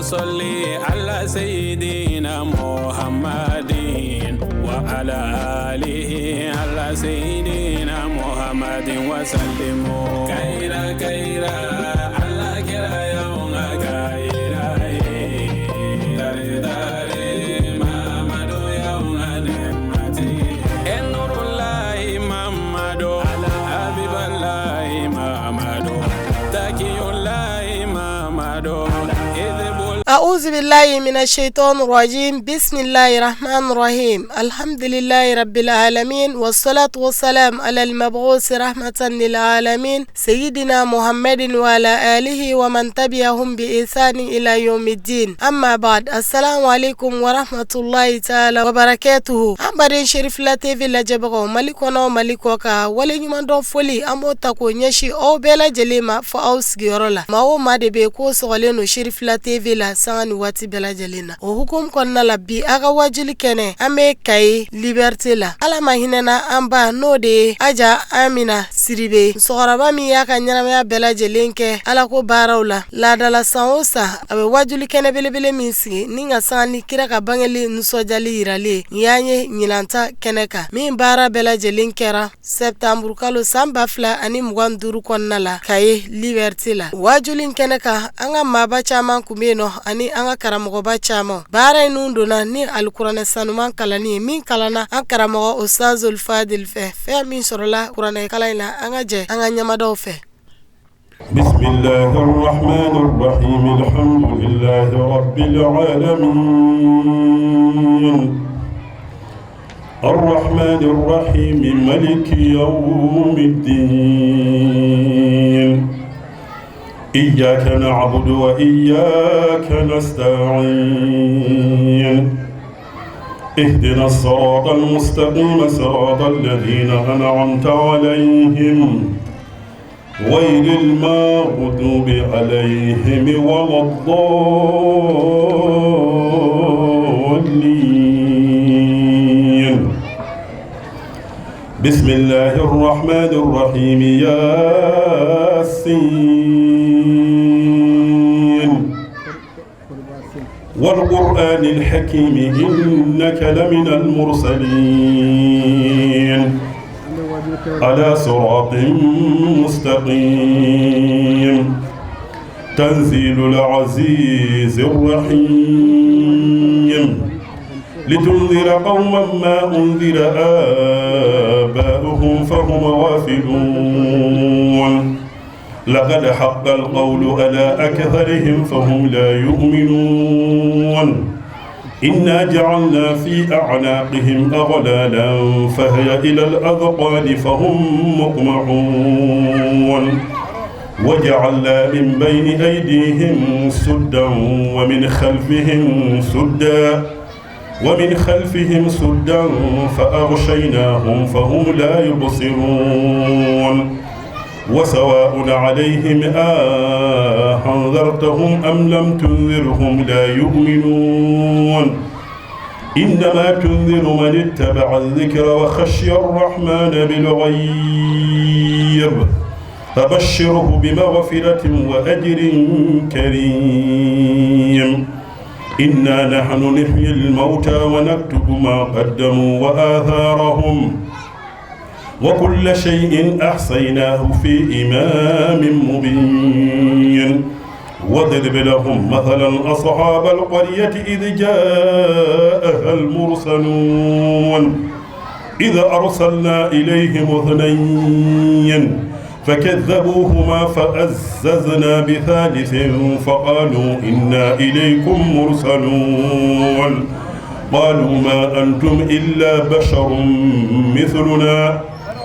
Sɔli ala seyidina Muhamadin wa ala alihi ala seyidina Muhamadin wa salimu kayira kayira ala kira y'anw ka kayira ye tare tare Mamadu y'anw ka nɛɛmatigi ye Nurulayi Mamadu Abibalayi Mamadu Takiyulayi Mamadu أعوذ بالله من الشيطان الرجيم بسم الله الرحمن الرحيم الحمد لله رب العالمين والصلاة والسلام على المبعوث رحمة للعالمين سيدنا محمد وعلى آله ومن تبعهم بإحسان إلى يوم الدين أما بعد السلام عليكم ورحمة الله تعالى وبركاته an baden Cherifla TV lajɛbagaw Mali kɔnɔ Mali kɔkan waleɲumandɔn foli an b'o ta k'o ɲɛsin aw bɛɛ lajɛlen ma fo aw sigiyɔrɔ la maa o maa de bɛ k'o sɔgɔlen don Cherifla TV la sanga ni waati bɛɛ lajɛlen na o hukumu kɔnɔna la bi a ka wajuli kɛnɛ an bɛ Kayi Liberté la ala ma hinɛna an ba n'o de ye Aja Amina Sidibe musokɔrɔba min y'a ka ɲɛnamaya bɛɛ lajɛlen kɛ ala ko baaraw la laadala san o san a bɛ wajuli kɛnɛ belebele min sigi ni ka sanga ni kira ka bangeli nisɔndiyali yirali ye nin y'an ye ɲinanta kɛnɛ kan min baara bɛɛ lajɛlen kɛra sɛtanburu kalo san 2025 kɔnɔna la Kayi Liberté la wajuli kɛnɛ kan an ka maaba caman kun bɛ yen nɔ ani an ka karamɔgɔba caman baara in nun donna ni alikuranɛ sanuman kalanni ye min kalanna an karamɔgɔ Ustazul Fadil fɛ fɛn min sɔrɔla kuranɛ kalan in na an ka jɛ an ka ɲamadaw fɛ. بسم الله الرحمن الرحيم الحمد لله رب العالمين الرحمن الرحيم ملك يوم الدين إياك نعبد وإياك نستعين اهدنا الصراط المستقيم صراط الذين أنعمت عليهم غير المغضوب عليهم ولا الضالين بسم الله الرحمن الرحيم ياسين والقرآن الحكيم إنك لمن المرسلين على صراط مستقيم تنزيل العزيز الرحيم لتنذر قوما ما أنذر آباؤهم فهم غافلون لقد حق القول على أكثرهم فهم لا يؤمنون إنا جعلنا في أعناقهم أغلالا فهي إلى الأذقان فهم مقمحون وجعلنا من بين أيديهم سدا ومن خلفهم سدا فأغشيناهم فهم لا يبصرون وسواء عليهم أنذرتهم أم لم تنذرهم لا يؤمنون إنما تنذر من اتبع الذكر وخشي الرحمن بالغيب فبشره بمغفرة وأجر كريم إنا نحن نحيي الموتى ونكتب ما قدموا وآثارهم وكل شيء أحصيناه في إمام مبين واضرب لهم مثلا أصحاب القرية إذ جاءها المرسلون إذ أرسلنا إليهم اثنين فكذبوهما فأززنا بثالث فقالوا إنا إليكم مرسلون قالوا ما أنتم إلا بشر مثلنا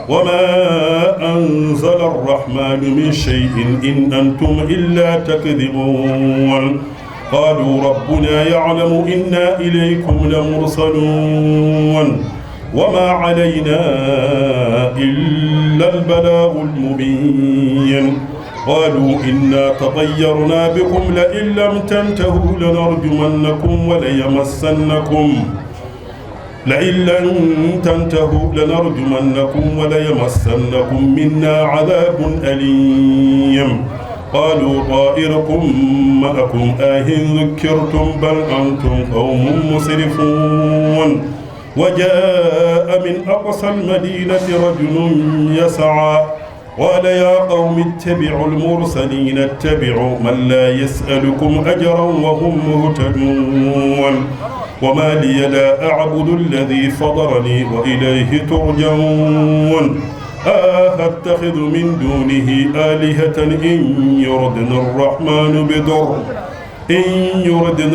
وما أنزل الرحمن من شيء إن أنتم إلا تكذبون قالوا ربنا يعلم إنا إليكم لمرسلون وما علينا إلا البلاغ المبين قالوا إنا تطيرنا بكم لئن لم تنتهوا لنرجمنكم لئن لم تنتهوا لنرجمنكم وليمسنكم منا عذاب أليم. قالوا طائركم معكم أئن ذكرتم بل أنتم قوم مسرفون. وجاء من أقصى المدينة رجل يسعى قال يا قوم اتبعوا المرسلين اتبعوا من لا يسألكم أجرا وهم مهتدون. وما لي لا أعبد الذي فطرني وإليه ترجعون. أتخذ من دونه آلهة إن يردني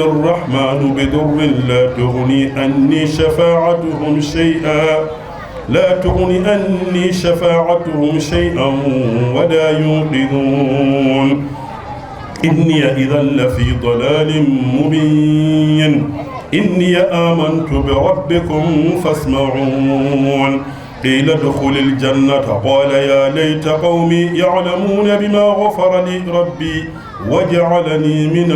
الرحمن بضر لا تغني أني شفاعتهم شيئا ولا ينقذون. إني إذا لفي ضلال مبين. إني آمنت بربكم فاسمعون. قيل ادخل الجنة قال يا ليت قومي يعلمون بما غفر لي ربي وجعلني من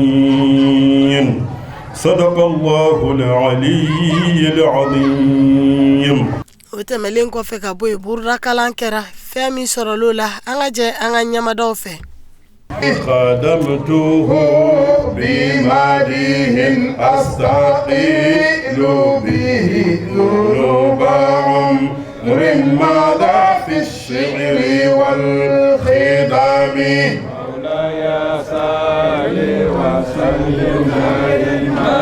المكرمين. صدق الله العلي العظيم. O tɛmɛlen kɔfɛ ka bɔ yen, burudakalan kɛra. Fɛn min sɔrɔl'o la, an ka jɛ an ka ɲamadaw fɛ. خدمته بمديه أستقيل به ذنوب عمر مضى في الشعر والخدم. مولاي صل وسلم دائما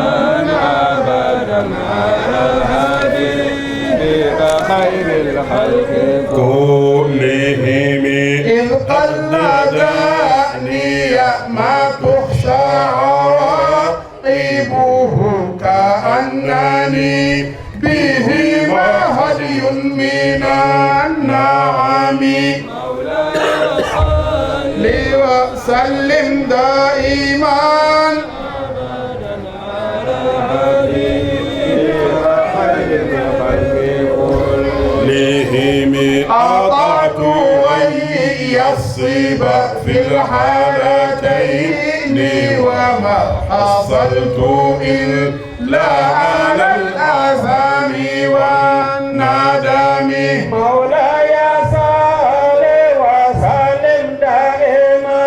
أبدا على الحبيب خير الخلق كلهم. إذ قلدني ما تخشى عواقبه كأنني به وهدي من النعم. مولاي صل وسلم دائما أبدا على الحبيب خير الخلق كلهم. أطعت يصيب في الحالتين وما حصلت إلا على الآثام والندم. مولاي صل وسلم دائما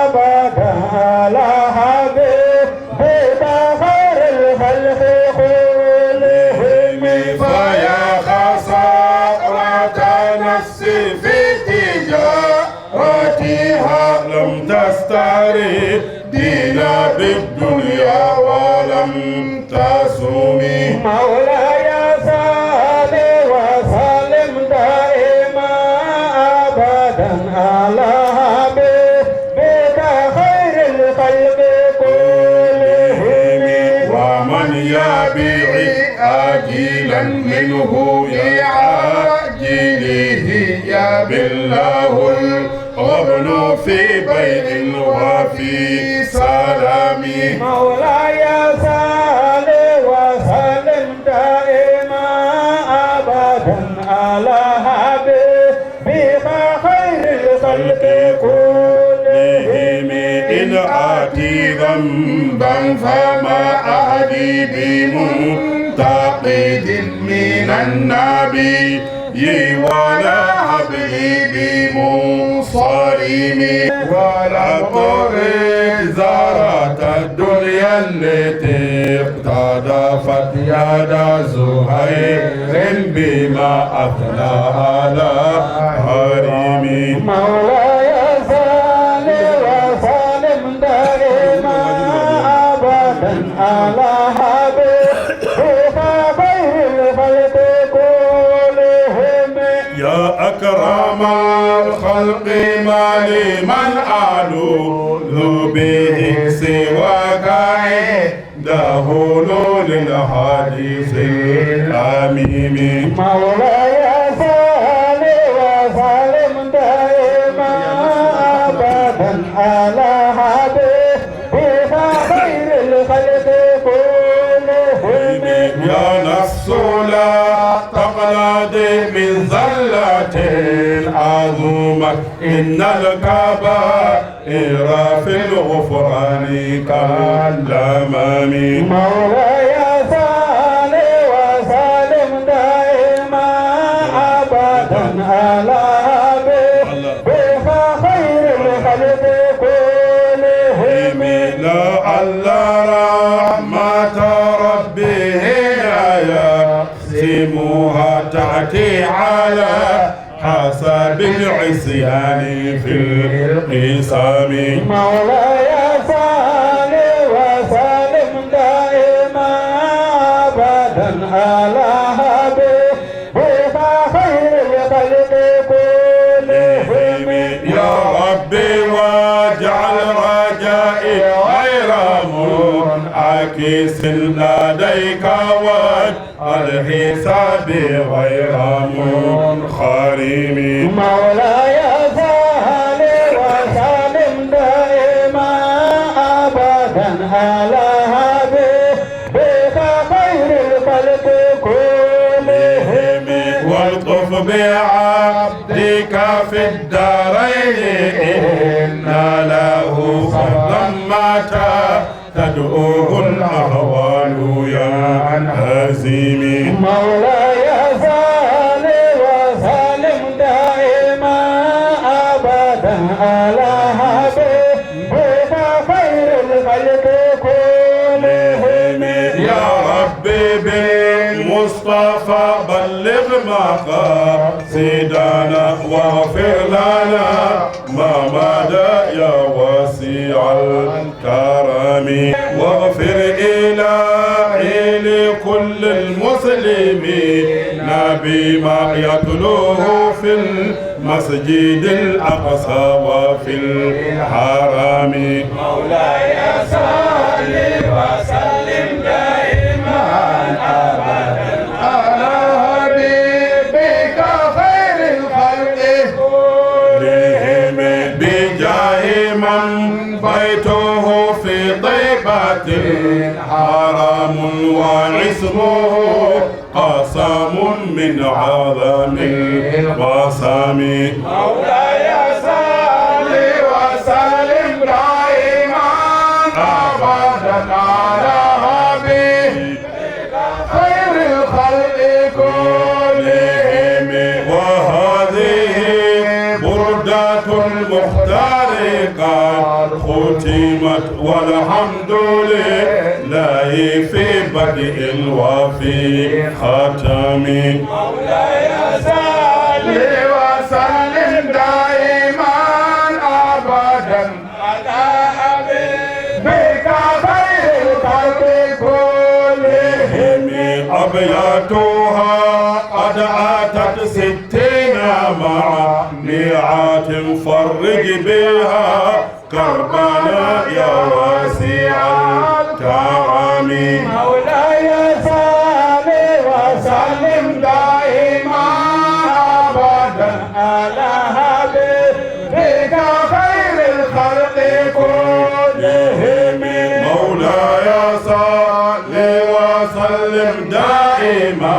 أبدا على حبيبك خير الخلق كلهم. فيا خسارة نفسي في تجارتها لم تسترد دينا بالدنيا ولم تصومي. مولاي صل وسلم دائما أبدا على حبيبك خير الخلق كلهم. ومن يبيع آجلا منه بعاجله يبله الغبن في بيع وفي سلام. مولاي صل وسلم دائما أبدا على حبيبك خير الخلق كلهم. إن آتي ذنبا فما أهدي بمنتقد من النبي ولا هبلي بمنصرم. ولا أريد زارة الدنيا التي اقتدفت يد زهير بما أثنى على هرمي. مولاي صل وسلم دائما أبدا على حبيبك خير الخلق كلهم. يا أكرم الخلق ما لمن ألوذ به سواك عنده للحديث الأميم. مولاي صل وسلم دائما أبدا على حبيبك خير الخلق كلهم. يا نفس لا تقلدي من زلة عظمت إن الكبائر في الغفران كالأمام. مولاي صل تقاسيمها تأتي على حسب العصيان في القسم. مولاي صل وسلم دائما أبدا على حبيبك خير الخلق كلهم. يا ربي واجعل رجائي غير منعكس لديك واجعل حسابي غير منخرم. مولاي صل وسلم دائما أبدا على حبيبك خير الخلق كلهم. والطف بعبدك في الدارين إن له فضلا متى تدعوه الأهوال يا هزيم. مولاي صل وسلم دائما أبدا على حبيبك خير الخلق كلهم. يا ربي بالمصطفى بلغ مقاصدنا واغفر لنا ما مضى يا واسع الكرم. واغفر إلهي لكل المسلمين بما يتلوه في المسجد الأقصى وفي الحرم. مولاي صل وسلم دائما أبدا على حبيبك خير الخلق كلهم. بجاه من بيته في طيبة حرم وعصمه قسم من عظم القسم. مولاي صل وسلم دائما أبدا على حبيبك خير الخلق كلهم. وهذه بردة المختار قد ختمت والحمد لله في بدء وفي ختم. مولاي صل وسلم دائما أبدا على حبيبك خير الخلق كلهم. أبياتها قد أتت 60 مع 100 فرج بها كربنا يا واسع الكرم. مولاي صل وسلم دائما أبدا على حبيبك خير الخلق كلهم. مولاي صل وسلم دائما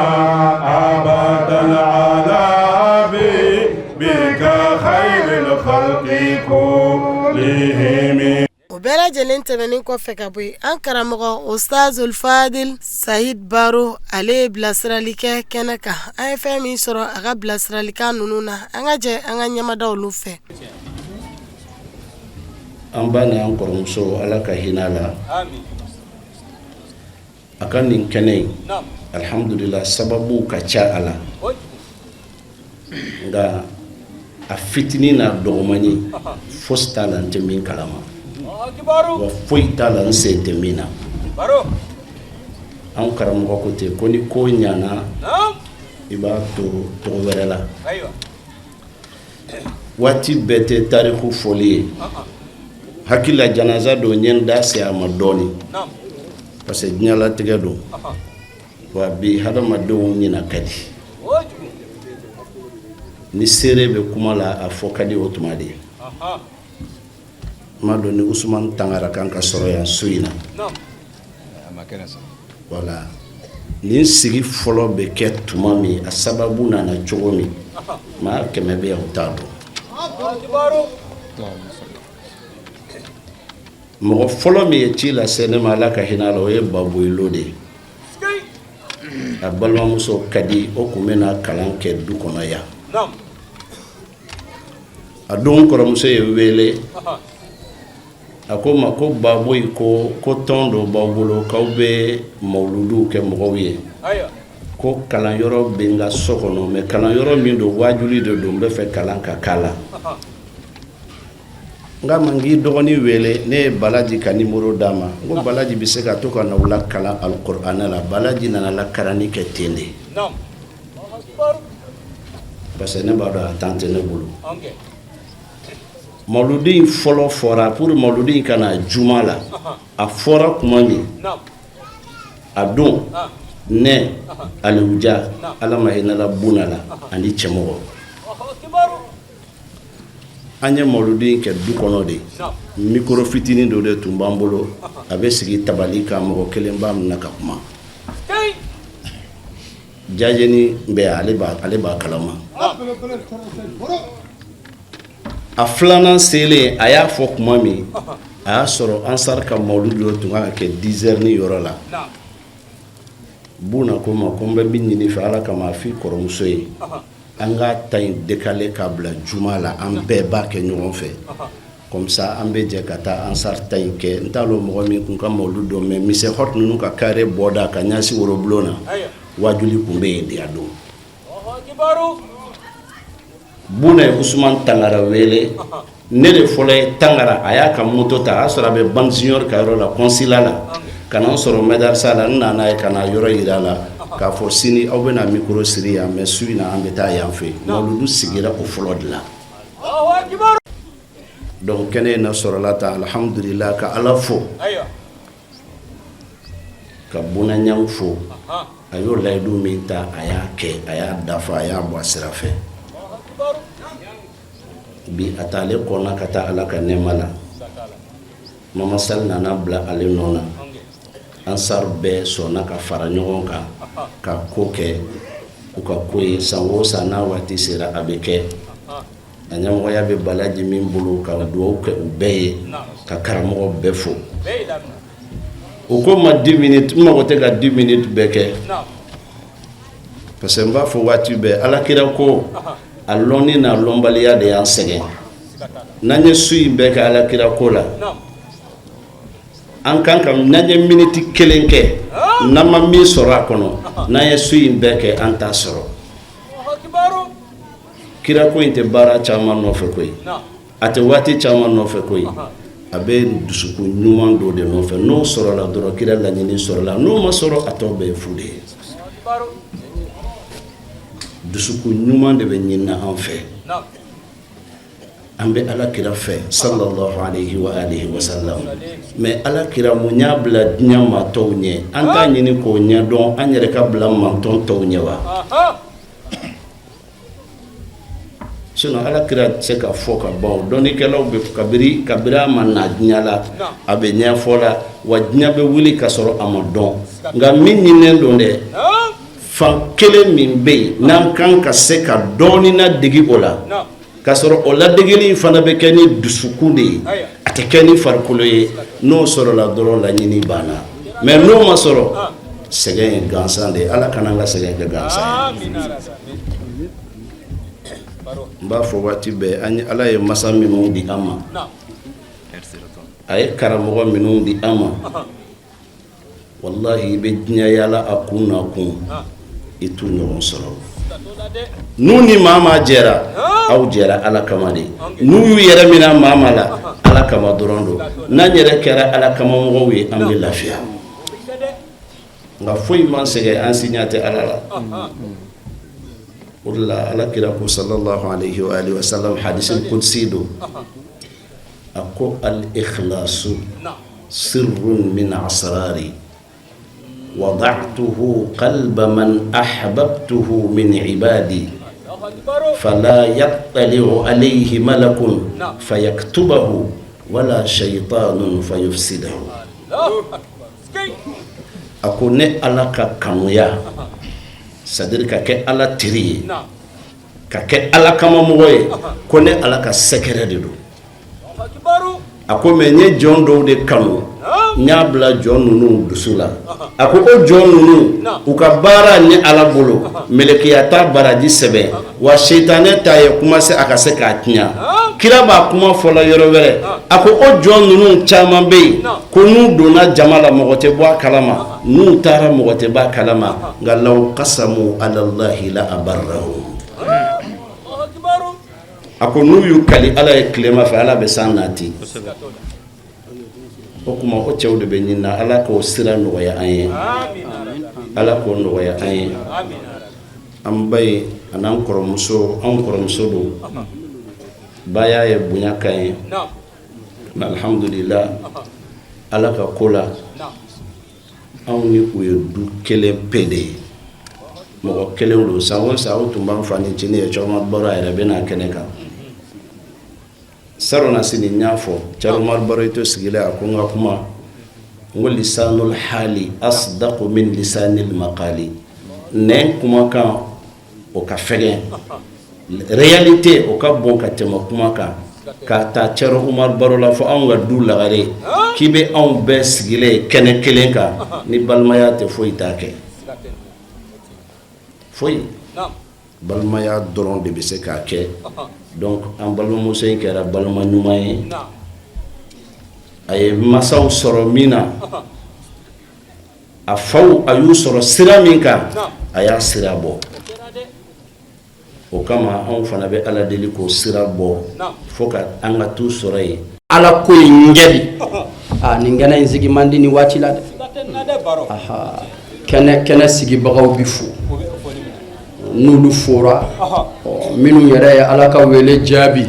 أبدا على حبيبك خير الخلق كلهم. O bɛɛ lajɛlen tɛmɛnen kɔfɛ ka bɔ yen, an karamɔgɔ Ustazul Fadil Sayid Baro, ale ye bilasirali kɛ kɛnɛ kan. An ye fɛn min sɔrɔ a ka bilasiralikan ninnu na, an ka jɛ an ka ɲɛmada olu fɛ. An ba ni an kɔrɔmuso, Ala ka hinɛ a la. A ka nin kɛnɛ in, alhamdulillah, sababu ka ca a la, nka a fitinin n'a dɔgɔmani, fosi t'a la n tɛ min kalama, wa foyi t'a la n sen tɛ min na. Anw karamɔgɔ ko ten ko ni ko ɲana, i b'a to tɔgɔ wɛrɛ la. Waati bɛɛ tɛ tariku fɔli ye. Hakili la, janaza don, n ye n da se a ma dɔɔni, parce que diɲɛlatigɛ don wa bi hadamadenw ɲina ka di. Ni seere bɛ kuma la, a fɔ ka di o tuma de ye. N m'a dɔn ni Usumani Tangara kan ka sɔrɔ yan su in na. Wala nin sigi fɔlɔ bɛ kɛ tuma min, a sababu nana cogo min, maa 100 bɛ yan, u t'a dɔn. Mɔgɔ fɔlɔ min ye ci lase ne ma, Ala ka hinɛ a la, o ye Baboyilo de ye. A balimamuso ka di, o tun bɛna kalan kɛ du kɔnɔ yan. A don kɔrɔmuso ye wele, a ko ma ko Baboyi ko tɔn dɔ b'aw bolo k'aw bɛ mawuluduw kɛ mɔgɔw ye. Ko kalanyɔrɔ bɛ n ka so kɔnɔ, mais kalanyɔrɔ min don, waajuli de don, n bɛ fɛ kalan ka k'a la. N k'a ma n k'i dɔgɔnin wele. Ne ye Balaji ka numéro d'a ma. N ko Balaji bɛ se ka to ka na u la kalan alikuranɛ la. Balaji nana lakaranni kɛ ten de, parce que ne b'a dɔn a temps tɛ ne bolo. Mawuludi in fɔlɔ fɔra pour mawuludi in ka na juma la. A fɔra tuma min, a don ne Aliou Dia, Ala ma hinɛla Buna la, ani cɛmɔgɔ, an ye mawuludi in kɛ du kɔnɔ de. Micro fitinin dɔ de tun b'an bolo, a bɛ sigi tabali kan, mɔgɔ kelen b'a minɛ ka kuma. Jajeni bɛ, ale b'a kalama. A filanan selen, a y'a fɔ tuma min, a y'a sɔrɔ Ansar ka mawuludi dɔ tun kan ka kɛ 10 heures ni yɔrɔ la. Buna ko n ma ko n bɛ min ɲini fɛ, Ala kama, a f'i kɔrɔmuso ye, an k'a ta in décaler k'a bila juma la, an bɛɛ b'a kɛ ɲɔgɔn fɛ, comme ça an bɛ jɛ ka taa Ansar ta in kɛ. N t'a lɔn mɔgɔ min kun ka mawuludi dɔn, mais Mise Hot ninnu ka carré bɔda ka ɲɛsin worobulon na, wajuli kun bɛ yen de a don. Buna ye Usman Tangara wele. Ne de fɔlɔ ye Tangara, a y'a ka moto ta, a y'a sɔrɔ a bɛ Banque Junior ka yɔrɔ la, consulat la, ka na n sɔrɔ madarasa la. N nana ye ka na yɔrɔ yira a la k'a fɔ sini aw bɛna micro siri yan, mais su in na an bɛ taa yan fɛ. Mawuludu sigira o fɔlɔ de la. Donc kɛnɛ in na sɔrɔla ta, alhamdulillah, ka Ala fo, ka Buna Ɲang fo. A y'o layidu min ta, a y'a kɛ, a y'a dafa, a y'a bɔ a sira fɛ. Bi a taalen kɔnna ka taa Ala ka nɛɛma la, Mama Sall nana bila ale nɔ na. Ansar bɛɛ sɔnna ka fara ɲɔgɔn kan ka ko kɛ u ka ko ye. San o san n'a waati sera, a bɛ kɛ. A ɲɛmɔgɔya bɛ Balaji min bolo, ka dugawu kɛ u bɛɛ ye, ka karamɔgɔ bɛɛ fo. U ko ma 10 minutes, n mago tɛ ka 10 minutes bɛɛ kɛ, parce que n b'a fɔ waati bɛɛ, Alakira ko a lɔnni n'a lɔnbaliya de y'an sɛgɛn. N'an ye su in bɛɛ kɛ Alakira ko la, an kan ka n'an ye miniti kelen kɛ, n'an ma min sɔrɔ a kɔnɔ, n'an ye su in bɛɛ kɛ, an t'a sɔrɔ. Kira ko in tɛ baara caman nɔfɛ koyi, a tɛ waati caman nɔfɛ koyi, a bɛ dusukun ɲuman dɔ de nɔfɛ. N'o sɔrɔla dɔrɔn, kira laɲini sɔrɔla. N'o ma sɔrɔ, a tɔ bɛɛ ye fu de ye. Dusukun ɲuman de bɛ ɲinina an fɛ. An bɛ Ala kira fɛ, sallallahu alayhi wa alihi wa sallam, mais Ala kira mun y'a bila diɲɛ maa tɔw ɲɛ, an t'a ɲini k'o ɲɛdɔn, an yɛrɛ ka bila mantɔn tɔw ɲɛ wa? Sinon Ala kira tɛ se ka fɔ ka ban. Dɔnnikɛlaw bɛ kabiri kabiri a ma na diɲɛ la, a bɛ ɲɛfɔ la wa, diɲɛ bɛ wuli ka sɔrɔ a ma dɔn. Nka min ɲininen don dɛ, fan kelen min bɛ yen n'an kan ka se ka dɔɔnin ladegi o la, k'a sɔrɔ o ladegeli in fana bɛ kɛ ni dusukun de ye, a tɛ kɛ ni farikolo ye. N'o sɔrɔla dɔrɔn, laɲini banna. Mais n'o ma sɔrɔ, sɛgɛn ye gansan de ye. Ala kana an ka sɛgɛn kɛ gansan ye. N b'a fɔ waati bɛɛ, an Ala ye masa minnu di an ma, a ye karamɔgɔ minnu di an ma, walahi, i bɛ diɲɛ yaala a kun na kun, i t'u ɲɔgɔn sɔrɔ. N'u ni maa maa jɛra, aw jɛra Ala kama de. N'u y'u yɛrɛ minɛ maa maa la, Ala kama dɔrɔn don. N'an yɛrɛ kɛra Ala kama mɔgɔw ye, an bɛ lafiya. Nka foyi man sɛgɛn an si ɲɛ tɛ Ala la. O de la, Ala kira ko, sallallahu alayhi wa alihi wa sallam, hadisi qudsi don, a ko: al ikhlasu sirrun min asrari wada'tuhu qalba man ahbabtuhu min ibadi fala yattali'u alayhi malakun fayaktubahu wala shaytanun fayufsidahu. A ko ne Ala ka kanuya, c'est-à-dire ka kɛ Ala teri ye, ka kɛ Ala kama mɔgɔ ye, ko ne Ala ka secret de don. A ko mais n ye jɔn dɔw de kanu. N y'a bila jɔn ninnu dusu la. A ko o jɔn ninnu, u ka baara ni Ala bolo, mɛlɛkɛya t'a baraji sɛbɛn, wa setanɛ t'a ye kuma se a ka se k'a tiɲɛ. Kira b'a kuma fɔla yɔrɔ wɛrɛ, a ko o jɔn ninnu caman bɛ yen ko n'u donna jama la, mɔgɔ tɛ bɔ a kalama, n'u taara, mɔgɔ tɛ bɔ a kalama, nka law kasamu alalahi la abarahum. A ko n'u y'u kali Ala ye tilema fɛ, Ala bɛ san nati. O tuma o cɛw de bɛ ɲini na. Ala k'o sira nɔgɔya an ye, Ala k'o nɔgɔya an ye. An ba ye an'an kɔrɔmuso, anw kɔrɔmuso don, baya ye bonya kan ye. Alhamdulila, Ala ka ko la, anw ni u ye du kelen pe de ye, mɔgɔ kelen don. San o san, o tun b'an fa nicinin ye, cɛkɔrɔba baro, a yɛrɛ bɛ n'a kɛnɛ kan. Salonnasini, n y'a fɔ Cɛrɔ Umaru Baro to sigilen, a ko n ka kuma, n ko lisanul hali asdaqu min lisanil maqali. Nɛn kumakan, o ka fɛgɛn, réalité o ka bon ka tɛmɛ kuma kan. K'a ta Cɛrɔ Umaru Baro la fo anw ka du lagare, k'i bɛ anw bɛɛ sigilen kɛnɛ kelen kan, ni balimaya tɛ, foyi t'a kɛ, foyi. Balimaya dɔrɔn de bɛ se k'a kɛ. Donc an balimamuso in kɛra balima ɲuman ye. A ye masaw sɔrɔ min na, a faw, a y'u sɔrɔ sira min kan, a y'a sira bɔ. O kama anw fana bɛ Ala deli k'o sira bɔ fo ka an ka t'u sɔrɔ yen. Ala ko in ŋɛ di aa, nin kɛnɛ in sigi man di nin waati la dɛ. Kɛnɛ kɛnɛ sigibagaw bi fo, n'olu fora, minnu yɛrɛ ye Ala ka wele jaabi,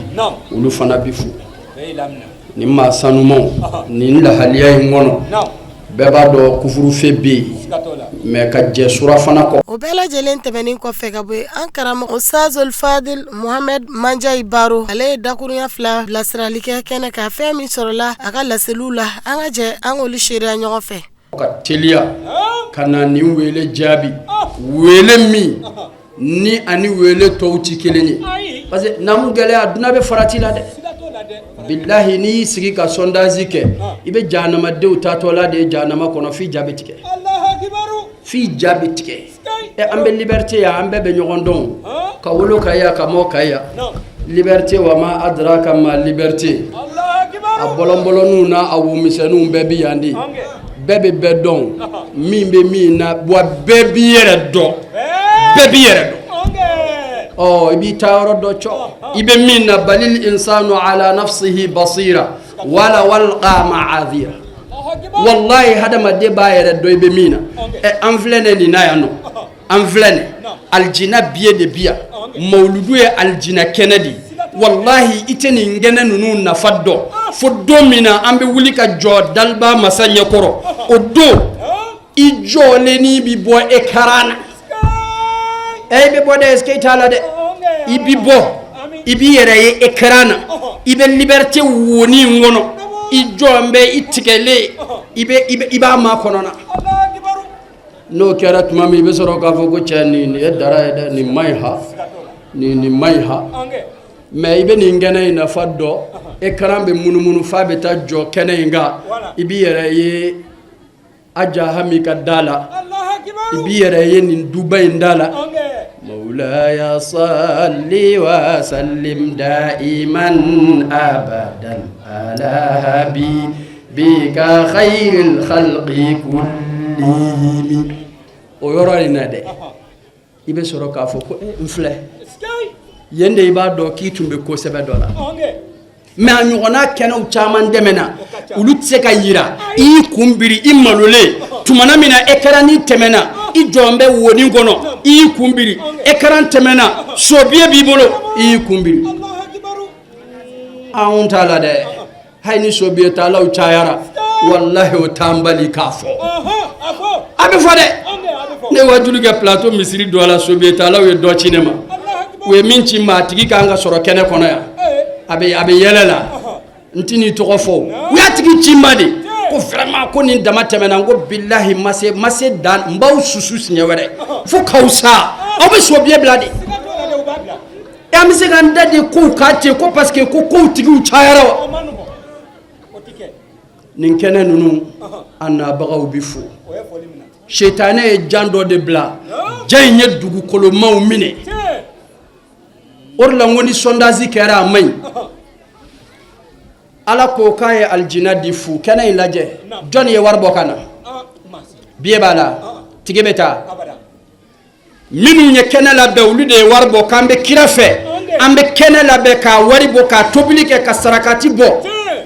olu fana bi fo. Nin maa sanumaw, nin lahaliya in kɔnɔ, bɛɛ b'a dɔn couvre-feu bɛ yen, mais ka jɛ surafana kɔ. O bɛɛ lajɛlen tɛmɛnen kɔfɛ ka bɔ yen, an karamɔgɔ Ustazul Fadil Mohamed Manjayi Baro, ale ye dakurunya fila bilasirali kɛ kɛnɛ kan. Fɛn min sɔrɔla a ka laseliw la, an ka jɛ an k'olu seereya ɲɔgɔn fɛ. Ka teliya ka na nin wele jaabi, wele min ni ani wele tɔw tɛ kelen ye, parce que namu gɛlɛya dunan bɛ farati la dɛ. Bilahi, n'i y'i sigi ka sondage kɛ, i bɛ jahanamadenw taatɔla de ye jahanama kɔnɔ f'i ja bɛ tigɛ, f'i ja bɛ tigɛ. Ɛ, an bɛ liberté yan, an bɛɛ bɛ ɲɔgɔn dɔn, ka wolo ka yan, ka mɔ ka yan. Liberté, wa ma adraka ma liberté. A bɔlɔnbɔlɔnninw n'a a womisɛnninw bɛɛ bɛ yan de, bɛɛ bɛ bɛɛ dɔn, min bɛ min na, wa bɛɛ b'i yɛrɛ dɔn, bɛɛ b'i yɛrɛ dɔn. Ɔ, i b'i taa yɔrɔ dɔ cɔ, i bɛ min na. Balil insanu ala nafsihi basira walaw alqa ma'adira. Wallahi, hadamaden b'a yɛrɛ dɔn i bɛ min na. Ɛ, an filɛ nin na yan nɔ, an filɛ nin alijina biye de bi yan, mawuludu ye alijina kɛnɛ de ye. Walahi, i tɛ nin kɛnɛ ninnu nafa dɔn fo don min na an bɛ wuli ka jɔ daliba masa ɲɛkɔrɔ. O don i jɔlenni bi bɔ écran na. Ɛ, i bɛ bɔ dɛ, est-ce que i t'a la dɛ? I bi bɔ, i b'i yɛrɛ ye écran na, i bɛ liberté woni in kɔnɔ, i jɔn bɛ i tigɛlen, i b'a makɔnɔ na. N'o kɛra tuma min, i bɛ sɔrɔ k'a fɔ ko cɛ, nin ye dara ye dɛ, nin man ɲi ha, nin man ɲi ha. Mais i bɛ nin kɛnɛ in nafa dɔn, écran bɛ munumunu f'a bɛ taa jɔ kɛnɛ in kan, i b'i yɛrɛ ye Aja Hami ka da la, i b'i yɛrɛ ye nin duba in da la. Mawulaya salli wa sallim daiman abadan ala habibika khayril khalqi kullihim. O yɔrɔ in na dɛ, i bɛ sɔrɔ k'a fɔ ko n filɛ yen de. I b'a dɔn k'i tun bɛ ko sɛbɛ dɔ la. Mais a ɲɔgɔnna kɛnɛw caman tɛmɛna, olu tɛ se ka yira. I y'i kun biri, i malolen. Tumana min na écran ni tɛmɛna, i jɔn bɛ wonin kɔnɔ, i y'i kun biri. Écran tɛmɛna, sobiye b'i bolo, i y'i kun biri. Anw t'a la dɛ. Hali ni sobiye talaw cayara, walahi, o t'an bali k'a fɔ. A bɛ fɔ dɛ. Ne wajulu kɛ Plateau misiri dɔ la, sobiye talaw ye dɔ ci ne ma. U ye min ci ma, a tigi kan ka sɔrɔ kɛnɛ kɔnɔ yan, a bɛ yɛlɛ la, n tɛ n'i tɔgɔ fɔ. U y'a tigi ci ma de ko vraiment, ko nin dama tɛmɛna. N ko bilahi, ma se, ma se dan, n b'aw susu siɲɛ wɛrɛ fo k'aw sa. Aw bɛ sobiye bila de. E, an bɛ se k'an da de kow k'a ten ko parce que ko kow tigiw cayara wa? Nin kɛnɛ ninnu a nabagaw bɛ fo. Setanɛ ye jan dɔ de bila, jan in ye dugukolomaw minɛ. O de la n ko ni sondage kɛra, a man ɲi. Ala ko k'a ye alijina di fu. Kɛnɛ in lajɛ, jɔnni ye wari bɔ ka na? Biye b'a la, tike bɛ taa. Minnu ye kɛnɛ labɛn, olu de ye wari bɔ k'an bɛ kira fɛ, an bɛ kɛnɛ labɛn k'a wari bɔ, k'a tobili kɛ, ka sarakati bɔ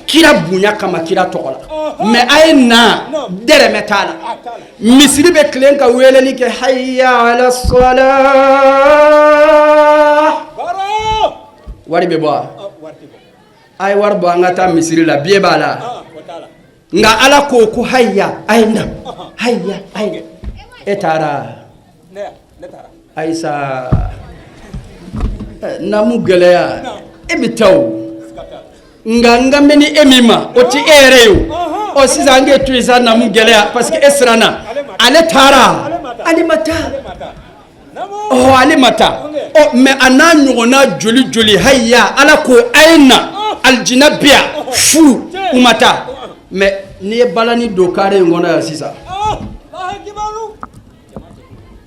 kira bonya kama, kira tɔgɔ la. Mais a ye na, dɛrɛmɛ t'a la. Misiri bɛ tilen ka weleli kɛ, hayya ala sala, wari bɛ bɔ wa? A ye wari bɔ, an ka taa misiri la, biye b'a la. Nka Ala ko ko hayya, a ye na, hayya, a ye. E taara ayisa namu gɛlɛya, e bɛ taa o. Nka n kan bɛ ni e min ma, o tɛ e yɛrɛ ye o. Ɔ sisan, an k'e to yen sa, namu gɛlɛya, parce que e siranna. Ale taara, ale ma taa. Ɔ, ale ma taa. Ɔ, mais a n'a ɲɔgɔnna joli joli? Hayya, Ala ko a ye na, alijina bi yan fu, u ma taa. Mais n'i ye balani don kare in kɔnɔ yan sisan,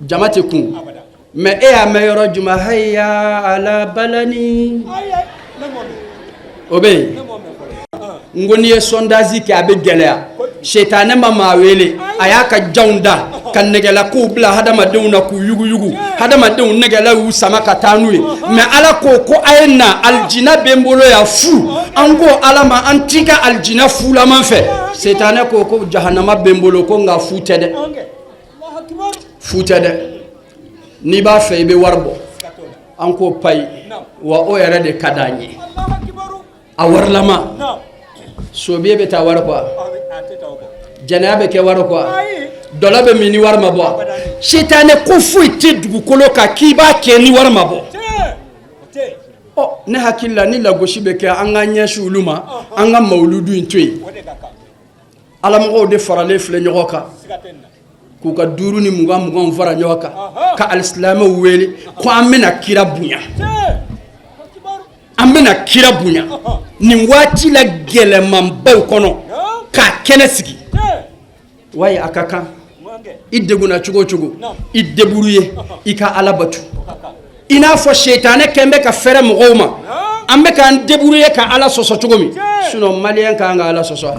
jama tɛ kun. Mais e y'a mɛn yɔrɔ jumɛn hayya ala balani? O bɛ yen. N ko n'i ye sondage kɛ, a bɛ gɛlɛya. Setanɛ ma maa wele, a y'a ka janw da ka nɛgɛlakow bila hadamadenw na k'u yuguyugu. Hadamadenw nɛgɛla y'u sama ka taa n'u ye. Mais Ala ko ko a ye na, alijina bɛ n bolo yan fu. An ko Ala ma, an t'i ka alijina fulaman fɛ. Setanɛ ko ko jahanama bɛ n bolo, ko nka fu tɛ dɛ, fu tɛ dɛ. N'i b'a fɛ, i bɛ wari bɔ. An ko payi wa, o yɛrɛ de ka d'an ye, a warilama. Sobiye bɛ taa wari kɔ, jɛnɛya bɛ kɛ wari kɔ, dɔlɔ bɛ min ni wari ma bɔ. Sitanɛ ko foyi tɛ dugukolo kan k'i b'a kɛ ni wari ma bɔ. Ɔ, ne hakili la, ni lagosi bɛ kɛ, an ka ɲɛsin olu ma, an ka mawuludu in to yen. Alamɔgɔw de faralen filɛ ɲɔgɔn kan k'u ka duuru ni mugan mugan fara ɲɔgɔn kan ka alisilamɛw wele ko an bɛna kira bonya, an bɛna kira bonya nin waati la gɛlɛmanbaw kɔnɔ, k'a kɛnɛ sigi. Wayi, a ka kan. I degunna cogo o cogo, i débrouiller i ka Ala batu. I n'a fɔ setanɛ kɛn bɛ ka fɛrɛ mɔgɔw ma, an bɛ k'an débrouiller ka Ala sɔsɔ cogo min. Sinon maliyɛn ka kan ka Ala sɔsɔ?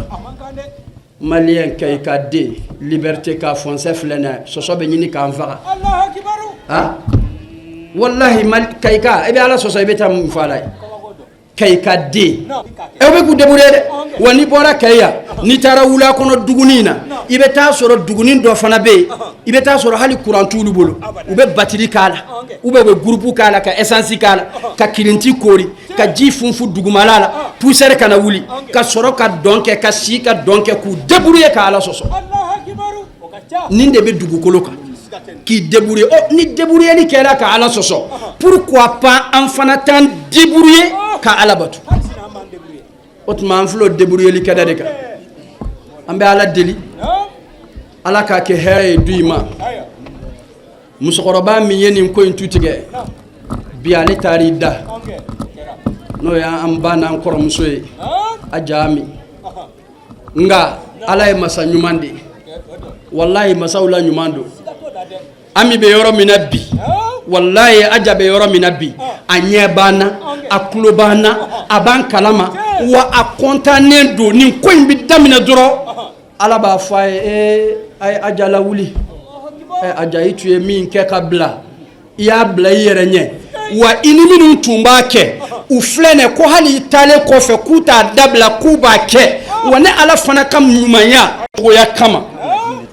Maliyɛn ka i ka den liberté k'a fɔnsɛ filɛ nin ye, sɔsɔ bɛ ɲini k'an faga. Ha, wallahi, kayika, i bɛ Ala sɔsɔ, i bɛ taa mun fɔ Ala ye? Kayika den, e bɛ k'u débrouiller dɛ. Wa n'i bɔra Kayi yan, n'i taara wula kɔnɔ duguni in na, i bɛ taa sɔrɔ duguni dɔ fana bɛ yen, i bɛ taa sɔrɔ hali kuran t'olu bolo. U bɛ batiri k'a la, ou bien u bɛ groupe k'a la, ka essence k'a la, ka kirinti koori, ka ji funfun dugumala la, poussière kana wuli, ka sɔrɔ ka dɔn kɛ, ka si ka dɔn kɛ, k'u débrouiller ka Ala sɔsɔ. Nin de bɛ dugukolo kan, k'i débrouiller. Ɔ, ni débrouillerli kɛra ka Ala sɔsɔ, pourquoi pas an fana t'an débrouiller ka Ala bato? O tuma an filɛ o débrouillerli kɛnɛ de kan. An bɛ Ala deli, Ala k'a kɛ hɛrɛ ye du in ma. Musokɔrɔba min ye nin ko in tu tigɛ bi, ale taar'i da, n'o y'an ba n'an kɔrɔmuso ye, a jaami. Nka Ala ye masa ɲuman de ye, walayi, masaw la ɲuman don. Ami bɛ yɔrɔ min na bi, walayi, Aja bɛ yɔrɔ min na bi, a ɲɛ b'an na, a tulo b'an na, a b'an kalama, wa a kɔntannen don. Nin ko in bɛ daminɛ dɔrɔn, Ala b'a fɔ a ye: ee, a ye Aja lawuli. Ɛ Aja, i tun ye min kɛ ka bila, i y'a bila i yɛrɛ ɲɛ. Wa i ni minnu tun b'a kɛ, u filɛ nin ko hali i taalen kɔfɛ, k'u t'a dabila, k'u b'a kɛ. Wa ne Ala fana ka ɲumanya cogoya kama,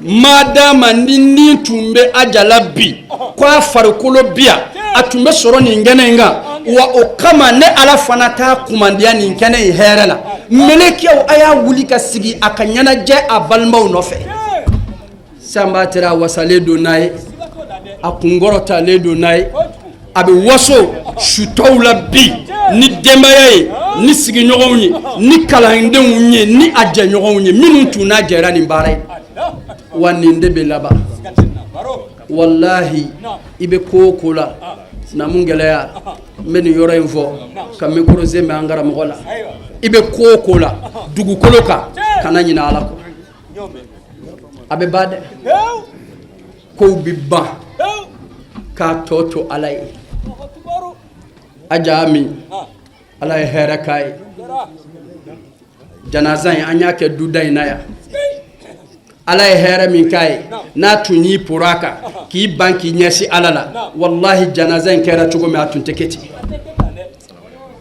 madama ni nin tun bɛ Aja la bi, ko a farikolo bi yan, a tun bɛ sɔrɔ nin kɛnɛ in kan. Wa o kama, ne Ala fana t'a kumandiya nin kɛnɛ in hɛrɛ la. Mɛlɛkɛw, a y'a wuli ka sigi a ka ɲɛnajɛ a balimaw nɔfɛ. Sanba tɛrɛ, a wasalen don n'a ye, a kunkɔrɔtalen don n'a ye, a bɛ waso sutɔw la bi ni denbaya ye, ni sigiɲɔgɔnw ye, ni kalandenw ye, ni a jɛɲɔgɔnw ye, minnu tun n'a jɛra nin baara ye. Wa nin de bɛ laban. Walahi, i bɛ ko o ko la, sinamu gɛlɛya, n bɛ nin yɔrɔ in fɔ ka micro sen bɛ an karamɔgɔ la. I bɛ ko o ko la dugukolo kan, kana ɲinɛ Ala kɔ. A bɛ ban dɛ, kow bɛ ban k'a tɔ to Ala ye. Aja min Ala ye hɛrɛ k'a ye, janaza in an y'a kɛ duda in na yan. Ala ye hɛrɛ min k'a ye, n'a tun y'i poro a kan k'i ban k'i ɲɛsin Ala la, walahi, janaza in kɛra cogo min, a tun tɛ kɛ ten.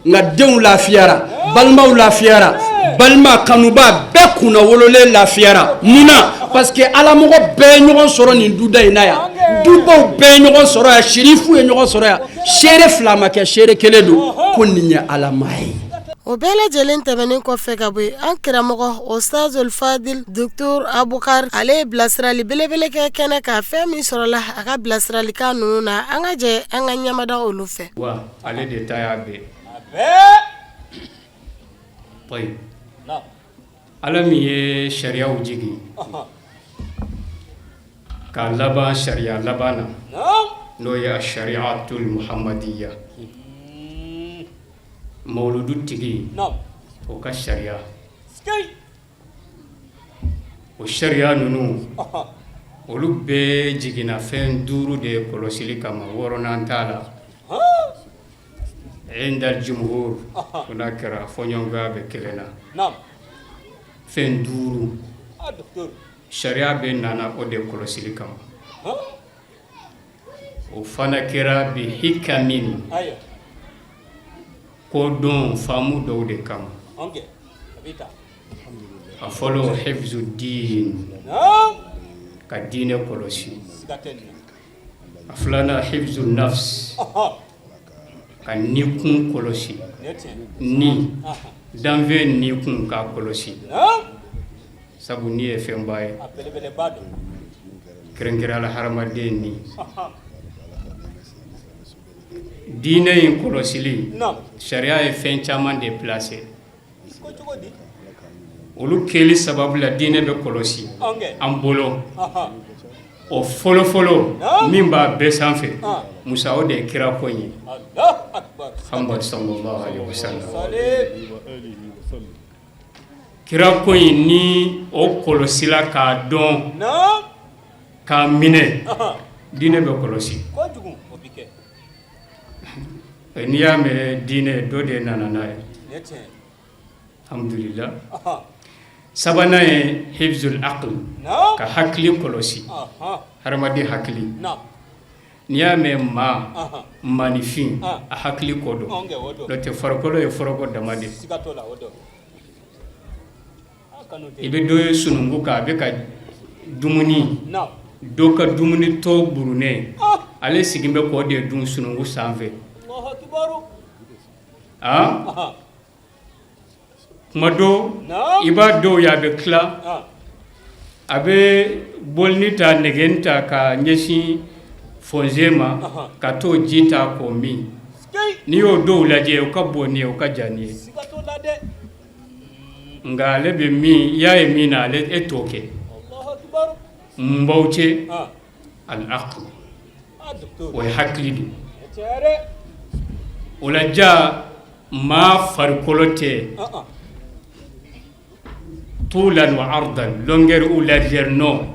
Nka denw lafiyara, balimaw lafiyara, balima kanuba bɛɛ kunna wololen lafiyara. Mun na? Parce que alamɔgɔ bɛɛ ye ɲɔgɔn sɔrɔ nin duda in na yan, dubaw bɛɛ ye ɲɔgɔn sɔrɔ yan, sirifu ye ɲɔgɔn sɔrɔ yan. Seere fila ma kɛ, seere kelen don ko nin ye alama ye. O bɛɛ lajɛlen tɛmɛnen kɔfɛ ka bɔ yen, an karamɔgɔ Ustazul Fadil Docteur Abukari, ale ye bilasirali belebele kɛ kɛnɛ kan. Fɛn min sɔrɔla a ka bilasiralikan ninnu na, an ka jɛ an ka ɲɛmada olu fɛ. Wa ale de ta y'a bɛɛ ye. Ala min ye sariyaw jigin k'a laban sariya laban na, n'o ye sariyatul muhamadiya, mawuludu tigi o ka sariya, o sariya ninnu olu bɛɛ jiginna fɛn duuru de kɔlɔsili kama, wɔɔrɔnan t'a la. Indal jumhur, ko n'a kɛra fɔɲɔgɔnkɔya bɛ kelen na, fɛn duuru sariya bɛɛ nana o de kɔlɔsili kama. O fana kɛra bi hikamin, kodɔn faamu dɔw de kama. A fɔlɔ, hifzu diin, ka diinɛ kɔlɔsi. A filanan, hifzu nafs, ka nikun kɔlɔsi, ni danfɛn nikun k'a kɔlɔsi, sabu ni ye fɛnba ye, kɛrɛnkɛrɛn la hadamaden ni. Diinɛ in kɔlɔsili, sariya ye fɛn caman de placer. Olu kɛli sababu la, diinɛ bɛ kɔlɔsi an bolo. O fɔlɔfɔlɔ min b'a bɛɛ sanfɛ, Musa, o de ye kira ko ye, Muhammad sallallahu alaihi wasallam. Kira ko in, ni o kɔlɔsila k'a dɔn k'a minɛ, diinɛ bɛ kɔlɔsi. N'i y'a mɛn diinɛ, dɔ de nana n'a ye, alhamdulillah. Sabanan ye hifzul aql, ka hakili kɔlɔsi, hadamaden hakili. N'i y'a mɛn maa, maaninfin, a hakili ko don, n'o tɛ farikolo ye foroko dama de. I bɛ dɔ ye sununkun kan, a bɛ ka dumuni, dɔ ka dumuni tɔ burunnen, ale sigilen bɛ k'o de dun sununkun sanfɛ. Aa, kuma dɔ i b'a dɔw ye, a bɛ tila, a bɛ bolini ta, nɛgɛ ta ka ɲɛsin fossé ma ka t'o ji ta k'o min. N'i y'o dɔw lajɛ, u ka bon ni ye, u ka jan ni ye, nka ale bɛ min, i y'a ye min na, ale e t'o kɛ. Mun b'aw cɛ? Al-aql, o ye hakili de. O la ja maa farikolo tɛ tulan wa ardan, longueur ou largeur, non.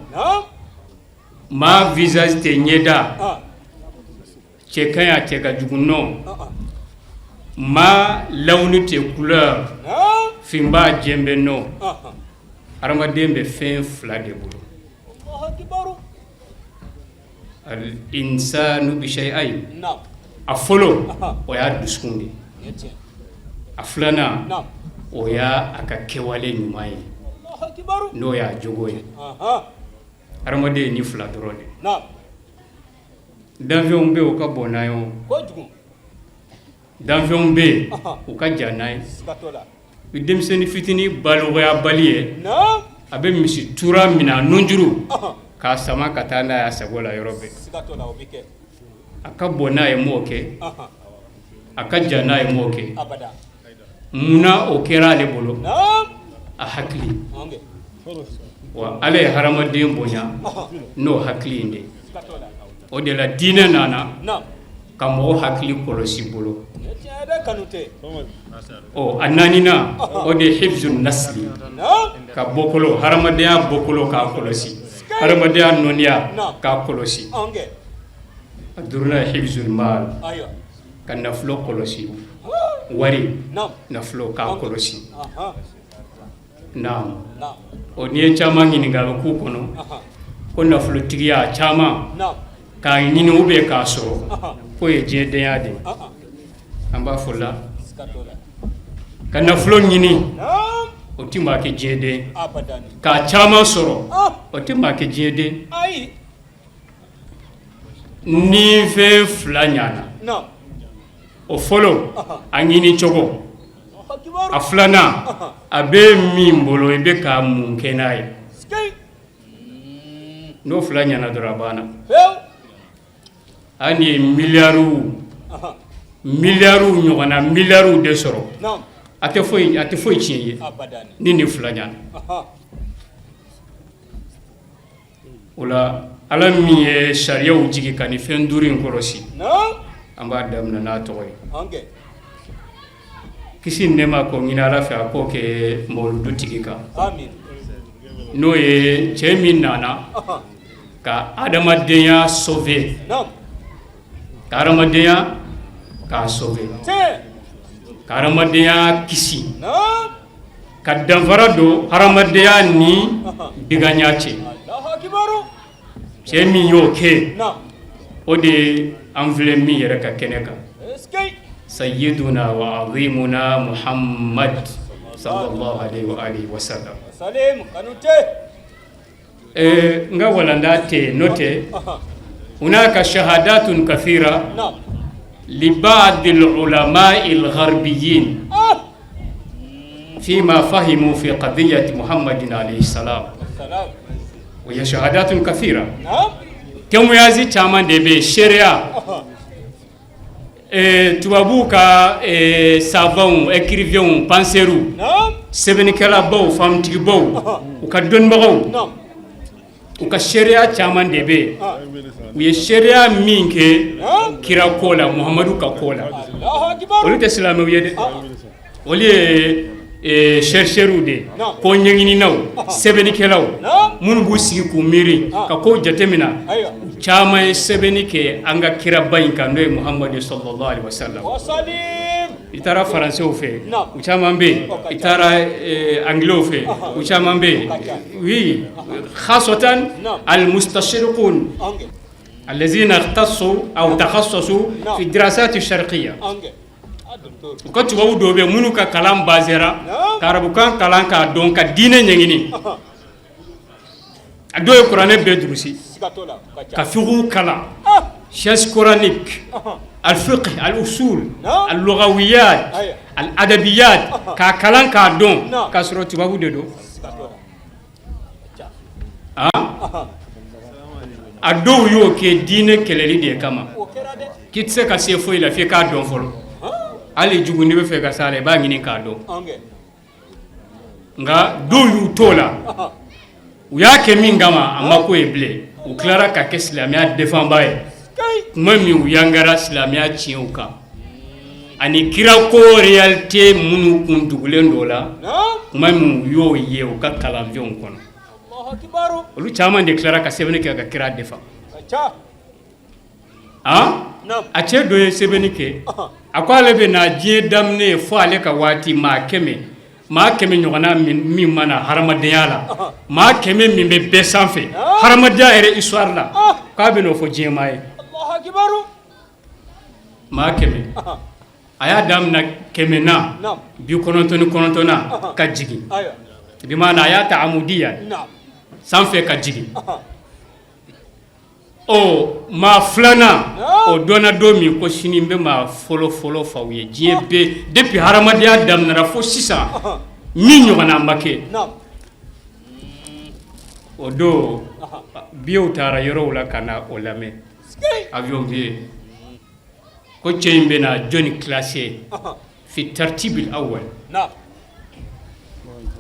Maa visage tɛ, ɲɛda cɛ ka ɲi, a cɛ ka jugu, non. Maa lawuni tɛ, couleur finba jɛnbɛ, non. Hadamaden bɛ fɛn fila de bolo: al insanu bi shay'ayn. A fɔlɔ, o y'a dusukun de. A filanan, o y'a a ka kɛwale ɲuman ye, n'o y'a jogo ye. Hadamaden ni fila dɔrɔn de. Danfɛnw bɛ yen, u ka bon n'an ye, o danfɛnw bɛ yen, u ka jan n'an ye. Denmisɛnnin fitinin balogayabali ye, a bɛ misi tura minɛ a nunjuru k'a sama ka taa n'a ye a sago la yɔrɔ bɛɛ. A ka bon n'a ye, m'o kɛ. A ka jan n'a ye, m'o kɛ. Munna o kɛra ale bolo? A hakili. Wa Ala ye hadamaden bonya n'o hakili in de. O de la diinɛ nana. Ka mɔgɔ hakili kɔlɔsi bolo. Ɔ, a naaninan, o de ye hifzu nasli, ka bɔkolo, hadamadenya bɔkolo k'a kɔlɔsi, hadamadenya nɔniya k'a kɔlɔsi. A duurunan ye hifzul mal, ka nafolo kɔlɔsi, wari nafolo k'a kɔlɔsi. Naam, o n'i ye caman ɲininka, a bɛ k'u kɔnɔ ko nafolotigiya caman k'a ɲini ou bien k'a sɔrɔ, k'o ye diɲɛdenya de ye. An b'a fɔ la, ka nafolo ɲini, o tɛ maa kɛ diɲɛden. K'a caman sɔrɔ, o tɛ maa kɛ diɲɛden. Ni fɛn fila ɲana, o fɔlɔ, a ɲini cogo. A filanan, a bɛ min bolo, i bɛ ka mun kɛ n'a ye? N'o fila ɲana dɔrɔn, a banna. Hali n'i ye miliyariw miliyariw ɲɔgɔnna miliyariw de sɔrɔ, a tɛ foyi tiɲɛ ye ni nin fila ɲana. O la, Ala min ye sariyaw jigin ka nin fɛn duuru in kɔlɔsi, an b'a daminɛ n'a tɔgɔ ye. Kisi ni nɛɛma k'o ɲini Ala fɛ, a k'o kɛ mawuludu tigi kan, n'o ye cɛ min nana ka adamadenya sauver, ka adamadenya k'a sauver, ka adamadenya kisi, ka danfara don hadamadenya ni biganya cɛ. Cɛ min y'o kɛ, o de ye an filɛ min yɛrɛ ka kɛnɛ kan, sayyiduna wa azimuna Muhammad sallallahu alaihi wa alihi wa sallam. N ka walanda tɛ n'o tɛ. Hunaka shahadatun kathira li ba'd al-ulama al-gharbiyyin fima fahimu fi qadiyyati Muhammadin alayhi salam wa hiya shahadatun kathira. Témoignage caman de bɛ seereya. Tubabuw ka savants, écrivains, penseurs, sɛbɛnnikɛlabaw, faamutigibaw, u ka dɔnnibagaw, u ka seereya caman de bɛ yen, u ye seereya min kɛ kira ko la, Muhamadu ka ko la. Olu tɛ silamɛw ye dɛ, olu ye chercheurs de ye, ko ɲɛɲininaw, sɛbɛnnikɛlaw minnu b'u sigi k'u miiri ka kow jateminɛ. Caman ye sɛbɛnni kɛ an ka kiraba in kan, n'o ye Muhamadu sallallahu alaihi wasallam. I taara faransɛw fɛ, u caman bɛ yen. I taara anglais fɛ, u caman bɛ yen. Oui, khasatan al-mustashriqun allazina ikhtassu aw takhassasu fi dirasat ash-sharqiyya. U ka tubabu dɔw bɛ minnu ka kalan basera ka arabukan kalan k'a dɔn, ka diinɛ ɲɛɲini. A dɔw ye kuranɛ bɛɛ durusi, ka fiqhu kalan, science coranique, al-fiqh, al-usul, al-lughawiyat, al-adabiyat, k'a kalan k'a dɔn, k'a sɔrɔ tubabu de don. Ah, a dɔw y'o kɛ diinɛ kɛlɛli de kama, k'i tɛ se ka se foyi la f'i k'a dɔn fɔlɔ. Hali jugu, n'i bɛ fɛ ka s'a la, i b'a ɲini k'a dɔn. Nka dɔw y'u t'o la, u y'a kɛ min kama, a ma ko ye bilen. U tilara ka kɛ silamɛya défendba ye tuma min, u yangara silamɛya tiɲɛw kan ani kirako réalité minnu kun dugulen dɔ la. Tuma min u y'o ye u ka kalanfɛnw kɔnɔ, olu caman de tilara ka sɛbɛnni kɛ ka kira défend. Ah, a cɛ dɔ ye sɛbɛnni kɛ, a ko ale bɛ na diɲɛ daminɛ fo ale ka waati, maa 100, maa 100 ɲɔgɔnna min mana hadamadenya la, maa 100 min bɛ bɛɛ sanfɛ hadamadenya yɛrɛ histoire la, k'a bɛ n'o fɔ diɲɛ maa ye. Maa 100, a y'a daminɛ kɛmɛ na, 99na ka jigin, bi maana a y'a ta amudiya sanfɛ ka jigin. Ɔ, maa filanan, o dɔnna don min ko sini n bɛ maa fɔlɔ fɔlɔ f'aw ye, diɲɛ bɛɛ, depuis hadamadenya daminɛra fo sisan, min ɲɔgɔnna ma kɛ, o don biyew taara yɔrɔw la ka na o lamɛn, avion billet, ko cɛ in bɛna jɔnni classé fi tartibil awwal.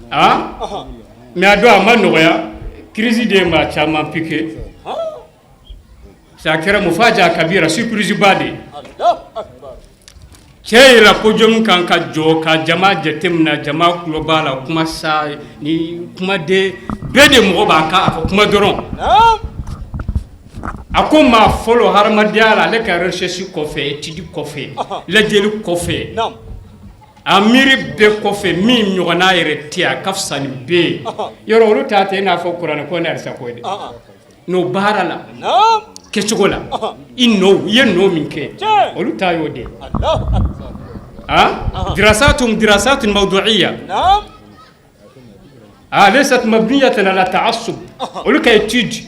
Ah, mais a don a ma nɔgɔya, crise de ye maa caman piqué. A kɛra mufaja kabira, surprise ba de. Cɛ yɛlɛla podium kan ka jɔ ka jama jateminɛ, jama tulo b'a la kuma sa ni kumaden bɛɛ de mɔgɔ b'a kan, a ka kuma dɔrɔn. A ko maa fɔlɔ hadamadenya la, ale ka recherche kɔfɛ, étude kɔfɛ, lajɛli kɔfɛ, a miiri bɛɛ kɔfɛ, min ɲɔgɔnna yɛrɛ tɛ, a ka fisa ni bɛɛ ye yɔrɔ. Olu ta tɛ i n'a fɔ kuranɛ ko ni hadisa ko ye dɛ. N'o baara la kɛcogo la, i nɔ i ye nɔ min kɛ, olu ta y'o de ye. Ah, dirasatun dirasatun mawdu'iyya, ah, laysat mabniyatan ala ta'assub. Olu ka étude,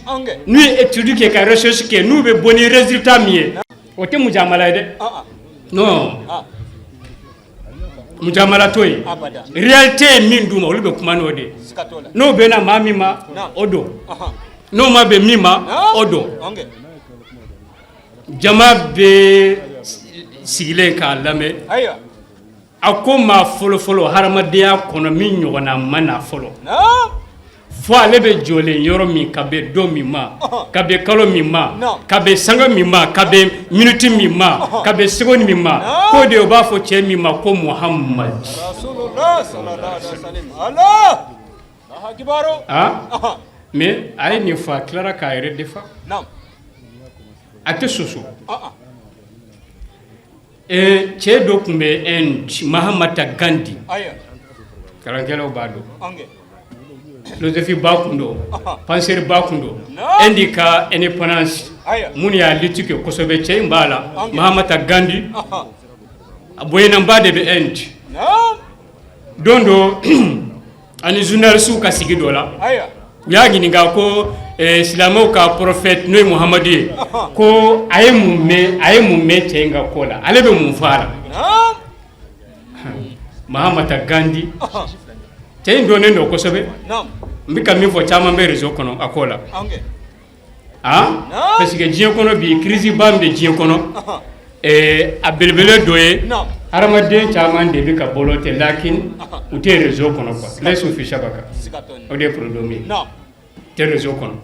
n'u ye étude kɛ ka recherche kɛ, n'u bɛ bɔ ni résultat min ye, o tɛ mujamala ye dɛ. Non, mujamala t'o ye. Réalité ye min d'u ma, olu bɛ kuma n'o de ye. N'o bɛnna maa min ma, o don. N'o ma bɛn min ma, o don. Jama bɛ sigilen k'a lamɛn. A ko maa fɔlɔfɔlɔ hadamadenya kɔnɔ, min ɲɔgɔnna ma na fɔlɔ, fo ale bɛ jɔlen yɔrɔ min, ka bɛn don min ma, ka bɛn kalo min ma, ka bɛn sanga min ma, ka bɛn miniti min ma, ka bɛn seconde min ma, k'o de u b'a fɔ cɛ min ma ko Muhamad. Ah, mais a ye nin fɔ, a tilara k'a yɛrɛ defa, a tɛ soso. Cɛ dɔ tun bɛ Inde, Mahatma Gandhi, kalankɛlaw b'a dɔn, philosophie ba kun don, penseur ba kun don. Inde ka indépendance, minnu y'a lutte kɛ kosɛbɛ, cɛ in b'a la, Mahatma Gandhi. A bonyanaba de bɛ Inde. Don dɔ, ani journaliste ka sigi dɔ la, u y'a ɲininka ko silamɛw ka prophète, n'o ye Muhamadu ye, ko a ye mun mɛn, a ye mun mɛn cɛ in ka ko la, ale bɛ mun fɔ a la? Mahatma Gandhi, cɛ in dɔnnen don kosɛbɛ. N bɛ ka min fɔ, caman bɛ réseau kɔnɔ a ko la. Ah, parce que diɲɛ kɔnɔ bi, crise ba min bɛ diɲɛ kɔnɔ, a belebele dɔ ye hadamaden caman de bɛ ka bolo tɛ, lakin u tɛ réseau kɔnɔ quoi. Laysu fi shabaka, o de ye problème ye, tɛ réseau kɔnɔ.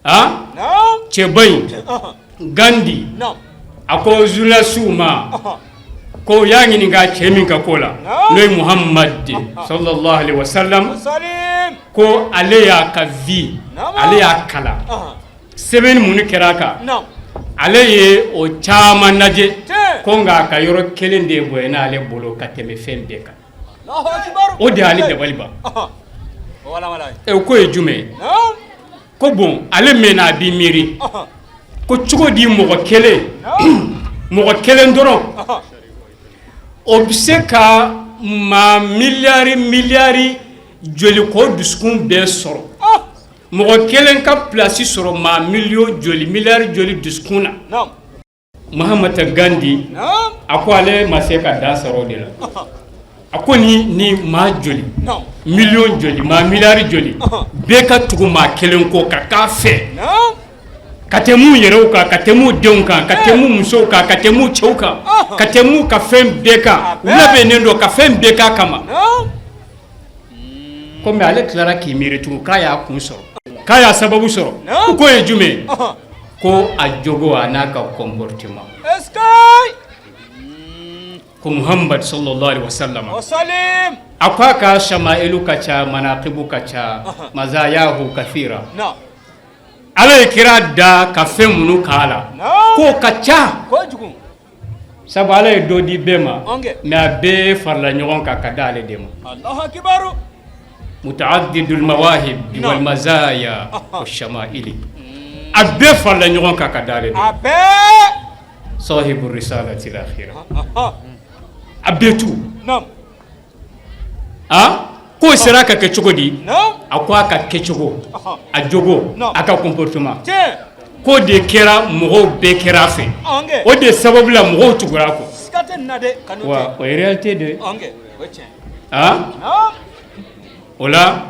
Ah, cɛba in Gandhi, a ko journaliste ma ko u y'a ɲininka cɛ min ka ko la, n'o ye Muhamad sallallahu alaihi wasallam, ko ale y'a ka vie, ale y'a kalan, sɛbɛnni mun kɛra a kan, ale ye o caman lajɛ, ko nka a ka yɔrɔ kelen de bonyana ale bolo ka tɛmɛ fɛn bɛɛ kan, o de y'ale dabali ban. O ko ye jumɛn ye? Ko bon, ale mɛnna a b'i miiri ko cogo di mɔgɔ kelen, mɔgɔ kelen dɔrɔn, o bɛ se ka maa miliyari miliyari joli k'o dusukun bɛɛ sɔrɔ, mɔgɔ kelen ka place sɔrɔ maa miliyɔn joli, miliyari joli dusukun na? Mahatma Gandhi a ko ale ma se ka dan sɔrɔ o de la. A ko ni maa joli, miliyɔn joli, maa miliyari joli bɛɛ ka tugu maa kelen kɔ ka k'a fɛ ka tɛmɛ u yɛrɛw kan, ka tɛmɛ u denw kan, ka tɛmɛ u musow kan, ka tɛmɛ u cɛw kan, ka tɛmɛ u ka fɛn bɛɛ kan, u labɛnnen don ka fɛn bɛɛ k'a kama. Komi ale tilara k'i miiri tugun k'a y'a kun sɔrɔ, k'a y'a sababu sɔrɔ, ko ye jumɛn ye? Ko a jogo a n'a ka comportement, ko Muhammad sallallahu alaihi wasallam, a ko a ka shamailu ka ca, manaqibu ka ca, mazayahu kathira. Ala ye kira da ka fɛn minnu k'a la, k'o ka ca, sabu Ala ye dɔ di bɛɛ ma, mais a bɛɛ farala ɲɔgɔn kan ka da ale de ma. Mutaaddidul mawahib wal mazaya wa shamaili, a bɛɛ farala ɲɔgɔn kan ka da ale de ma. Sahibu risalati al-akhira, a bɛɛ tu a k'o sera ka kɛ cogo di? A ko a ka kɛcogo, a jogo, a ka comportement, k'o de kɛra mɔgɔw bɛɛ kɛra a fɛ, o de sababu la mɔgɔw tugura a kɔ. Wa o ye réalité de ye. Ah, o la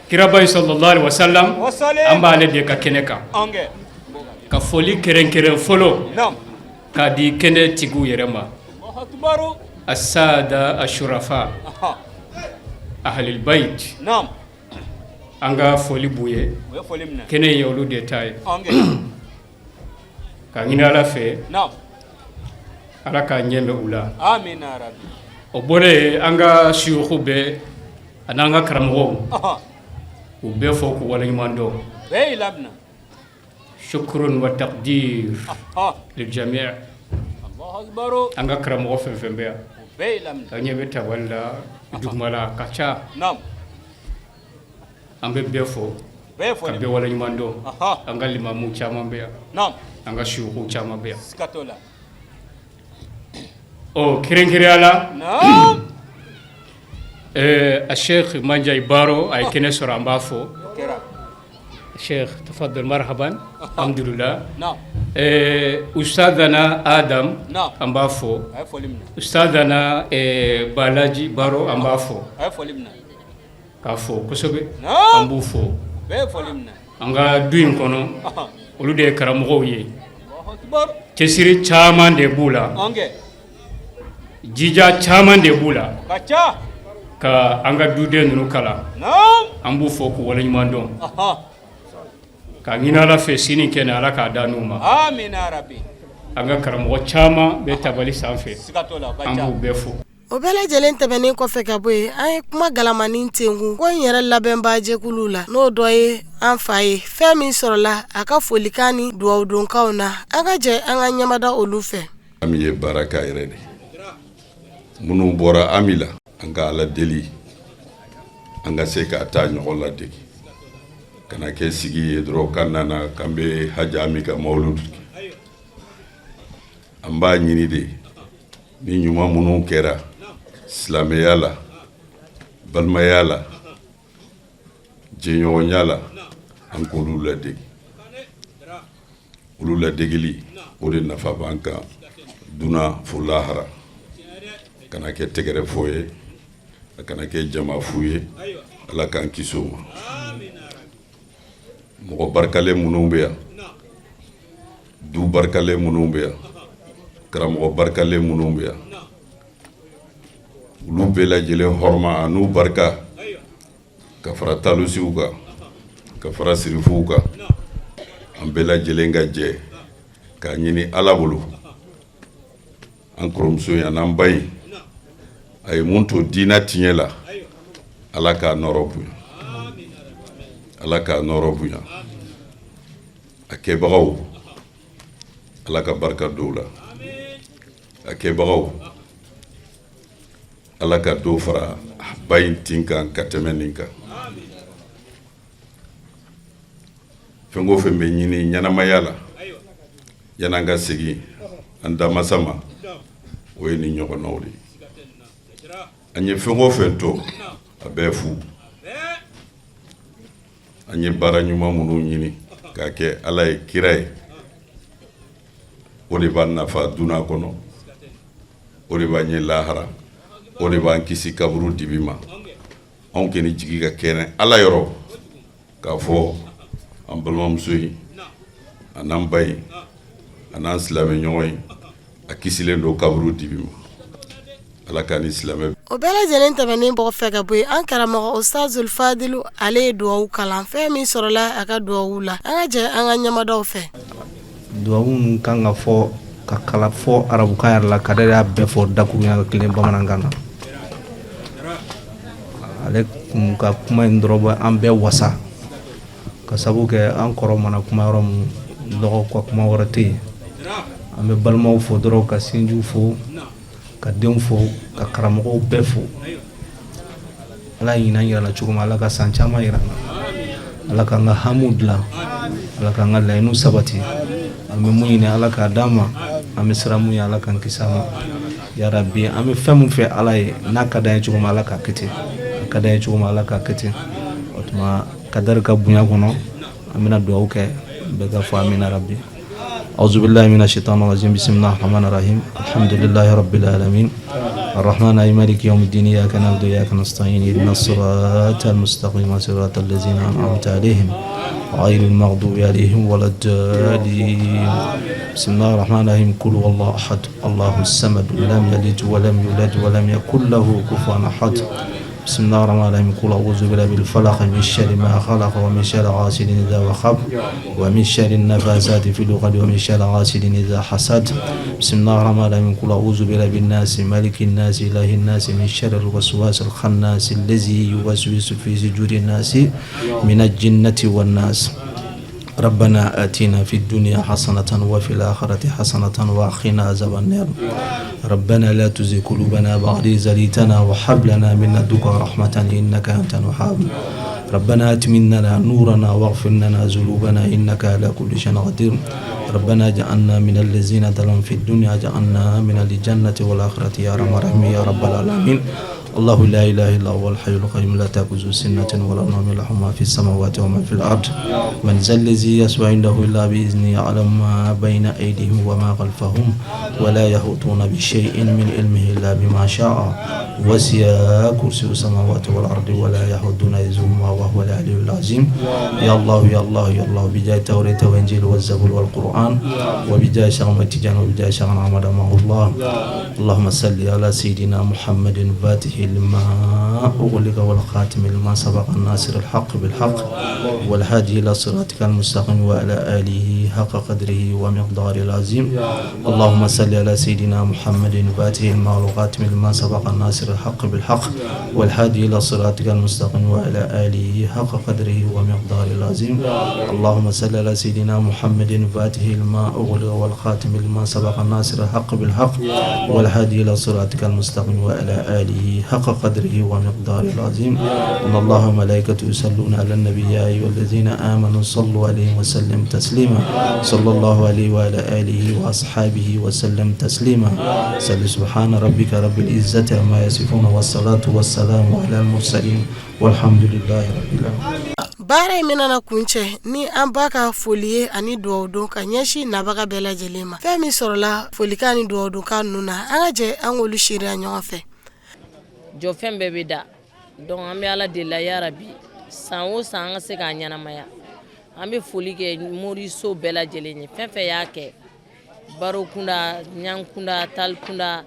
kiraba in sallallahu alaihi wasallam, an b'ale de ka kɛnɛ kan ka foli kɛrɛnkɛrɛn fɔlɔ k'a di kɛnɛ tigiw yɛrɛ ma, asada ashurafa ahlul bait. An ka foli b'u ye, kɛnɛ ye olu de ta ye. Ka ɲini Ala fɛ, Ala k'a ɲɛ bɛ u la. O bɔlen, an ka suyuku bɛɛ ani an ka karamɔgɔw, u bɛɛ fo k'u waleɲuman dɔn. Shukurun wa taqdir lil jami' an ka karamɔgɔ fɛn fɛn bɛ yan, an ɲɛ bɛ tabali la dugumala ka ca, an bɛ bɛɛ fo ka bɛɛ waleɲuman dɔn. An ka limamu caman bɛ yan, an ka suyuku caman bɛ yan. Ɔ kɛrɛnkɛrɛnya la, a Sheikh Mandiaye Baro, a ye kɛnɛ sɔrɔ, an b'a fo. Sheikh tafadal, marhaban, alhamdulillah. Ustadana Adam, an b'a fo. Ustadana Balaji Baro, an b'a fo k'a fo kosɛbɛ, an b'u fo. An ka du in kɔnɔ, olu de ye karamɔgɔw ye, cɛsiri caman de b'u la, jija caman de b'u la ka an ka duden ninnu kalan. An b'u fo k'u waleɲuman dɔn, ka ɲini Ala fɛ, sini kɛnɛ, Ala k'a da n'u ma. An ka karamɔgɔ caman bɛ tabali sanfɛ, an b'u bɛɛ fo. O bɛɛ lajɛlen tɛmɛnen kɔfɛ ka bɔ yen, an ye kuma galamanin tenkun ko in yɛrɛ labɛnbaajɛkulu la, n'o dɔ ye an fa ye. Fɛn min sɔrɔla a ka folikan ni dugawudonkanw na, an ka jɛ an ka ɲɛmada olu fɛ. Ami ye baara k'a yɛrɛ de minnu bɔra Ami la, an ka Ala deli an ka se k'a ta ɲɔgɔn ladege, kana kɛ sigi ye dɔrɔn k'an nana k'an bɛ Haji Ami ka mawuludu kɛ. An b'a ɲini de, ni ɲuman minnu kɛra silamɛya la, balimaya la, jɛɲɔgɔnya la, an k'olu ladege. Olu ladegeli, o de nafa b'an kan dunan fo lahara. Kana kɛ tɛgɛrɛ fɔ ye, a kana kɛ jama fu ye, Ala k'an kisi o ma. Mɔgɔ barikalen minnu bɛ yan, du barikalen minnu bɛ yan, karamɔgɔ barikalen minnu bɛ yan, olu bɛɛ lajɛlen hɔrɔma an'u barika, ka fara talusiw kan, ka fara sirifuw kan, an bɛɛ lajɛlen ka jɛ k'a ɲini Ala bolo, an kɔrɔmuso in an'an ba in, a ye mun to diinɛ tiɲɛ la, Ala k'a nɔrɔ bonya, Ala k'a nɔrɔ bonya. A kɛbagaw, Ala ka barika don la. A kɛbagaw, Ala ka dɔ fara ba in tin kan ka tɛmɛ nin kan. Fɛn o fɛn bɛ ɲini ɲɛnamaya la yan'an ka segin an damasa ma, o ye nin ɲɔgɔnnaw de ye. An ye fɛn o fɛn to, a bɛɛ fu. An ye baara ɲuman minnu ɲini k'a kɛ Ala ye, kira ye, o de b'an nafa dunan kɔnɔ, o de b'an ɲɛ lahara, o de b'an kisi kaburu dibi ma. Anw kɔni jigi ka kɛnɛ Ala yɔrɔ k'a fɔ an balimamuso in, a n'an ba in, a n'an silamɛ ɲɔgɔn ye, a kisilen don kaburu dibi ma. Ala k'an ni silamɛ. O bɛɛ lajɛlen tɛmɛnen kɔfɛ ka bɔ yen, an karamɔgɔ Ustazul Fadilu, ale ye dugawu kalan. Fɛn min sɔrɔla a ka dugawu la, an ka jɛ an ka ɲɛmadaw fɛ. Dugawu ninnu kan ka fɔ ka kalan fɔ arabukan yɛrɛ la, Kadɛri y'a bɛɛ fɔ dakurunya kelen bamanankan na. Ale kun ka kuma in dɔrɔn bɛ an bɛɛ wasa, ka sabu kɛ an kɔrɔ mana kuma yɔrɔ min, dɔgɔ ka kuma wɛrɛ tɛ yen. An bɛ balimaw fo dɔrɔn, ka sinjiw fo, ka denw fo, ka karamɔgɔw bɛɛ fo. Ala ye ɲinan yira la cogo min, Ala ka san caman yira an na. Ala k'an ka hamiw dilan, Ala k'an ka laɲiniw sabati. An bɛ mun ɲini, Ala k'a d'an ma. An bɛ siran mun ye, Ala k'an kisi a ma. Yarabi, an bɛ fɛn min fɛ Ala ye, n'a ka d'an ye cogo min, Ala k'a kɛ ten. A ka d'an ye cogo min, Ala k'a kɛ ten. O tuma kadari ka bonya kɔnɔ, an bɛna dugawu kɛ, bɛɛ ka fɔ amina rabi. أعوذ بالله من الشيطان الرجيم. بسم الله الرحمن الرحيم. الحمد لله رب العالمين الرحمن الرحيم مالك يوم الدين إياك نعبد وإياك نستعين اهدنا الصراط المستقيم صراط الذين أنعمت عليهم غير المغضوب عليهم ولا الضالين. بسم الله الرحمن الرحيم. قل هو الله أحد الله الصمد لم يلد ولم يولد ولم يكن له كفوا أحد. بسم الله الرحمن الرحيم قل أعوذ برب الفلق من شر ما خلق ومن شر غاسق إذا وقب ومن شر النفاثات في العقد ومن شر حاسد إذا حسد بسم الله الرحمن الرحيم قل أعوذ برب الناس ملك الناس إله الناس من شر الوسواس الخناس الذي يوسوس في صدور الناس من الجنة والناس ربنا آتنا في الدنيا حسنة وفي الآخرة حسنة وقنا عذاب النار ربنا لا تزغ قلوبنا بعد إذ هديتنا وهب لنا من لدنك رحمة إنك أنت الوهاب ربنا أتمم لنا نورنا واغفر لنا ذنوبنا إنك على كل شيء قدير ربنا اجعلنا من الذين ظلموا في الدنيا اجعلنا من الجنة والآخرة يا أرحم الراحمين يا رب العالمين الله لا إله إلا هو الحي القيوم لا تأخذه سنة ولا نوم له ما في السماوات وما في الأرض من ذا الذي يشفع عنده إلا بإذنه يعلم ما بين أيديهم وما خلفهم ولا يحيطون بشيء من علمه إلا بما شاء وسع كرسيه السماوات والأرض ولا يئوده حفظهما وهو العلي العظيم يا الله يا الله يا الله بجاه التوراة والإنجيل والزبور والقرآن وبجاه شيخ أحمد تجان وبجاه شيخ أحمد الله اللهم صل على سيدنا محمد الفاتح لما أغلق والخاتم لما سبق الناصر الحق بالحق والهادي إلى صراطك المستقيم وعلى آله حق قدره ومقداره العظيم اللهم صل على سيدنا محمد الفاتح لما والخاتم لما سبق الناصر الحق بالحق والهادي إلى صراطك المستقيم وعلى آله حق قدره ومقداره العظيم اللهم صل على سيدنا محمد الفاتح لما أغلق والخاتم لما سبق الناصر الحق بالحق والهادي إلى صراطك المستقيم وعلى آله حق قدره ومقداره العظيم إن الله وملائكته يصلون على النبي يا أيها الذين آمنوا صلوا عليه وسلم تسليما صلى الله عليه وعلى آله وأصحابه وسلم تسليما صل سبحان ربك رب العزة عما يصفون والصلاة والسلام على المرسلين والحمد لله رب العالمين. Baara in bɛna kuncɛ ni an ba ka foli ye ani dugawu don ka ɲɛsin nabaga bɛɛ lajɛlen ma. Fɛn min sɔrɔla folikan ni dugawu don kan ninnu na, an ka jɛ an k'olu seereya ɲɔgɔn fɛ. Jɔfɛn bɛɛ bɛ da, donc an bɛ Ala deli la yarabi san o san an ka se k'a ɲɛnamaya. An bɛ foli kɛ moriso bɛɛ lajɛlen ye, fɛn fɛn y'a kɛ, baro kunda, ɲan kunda, tali kunda,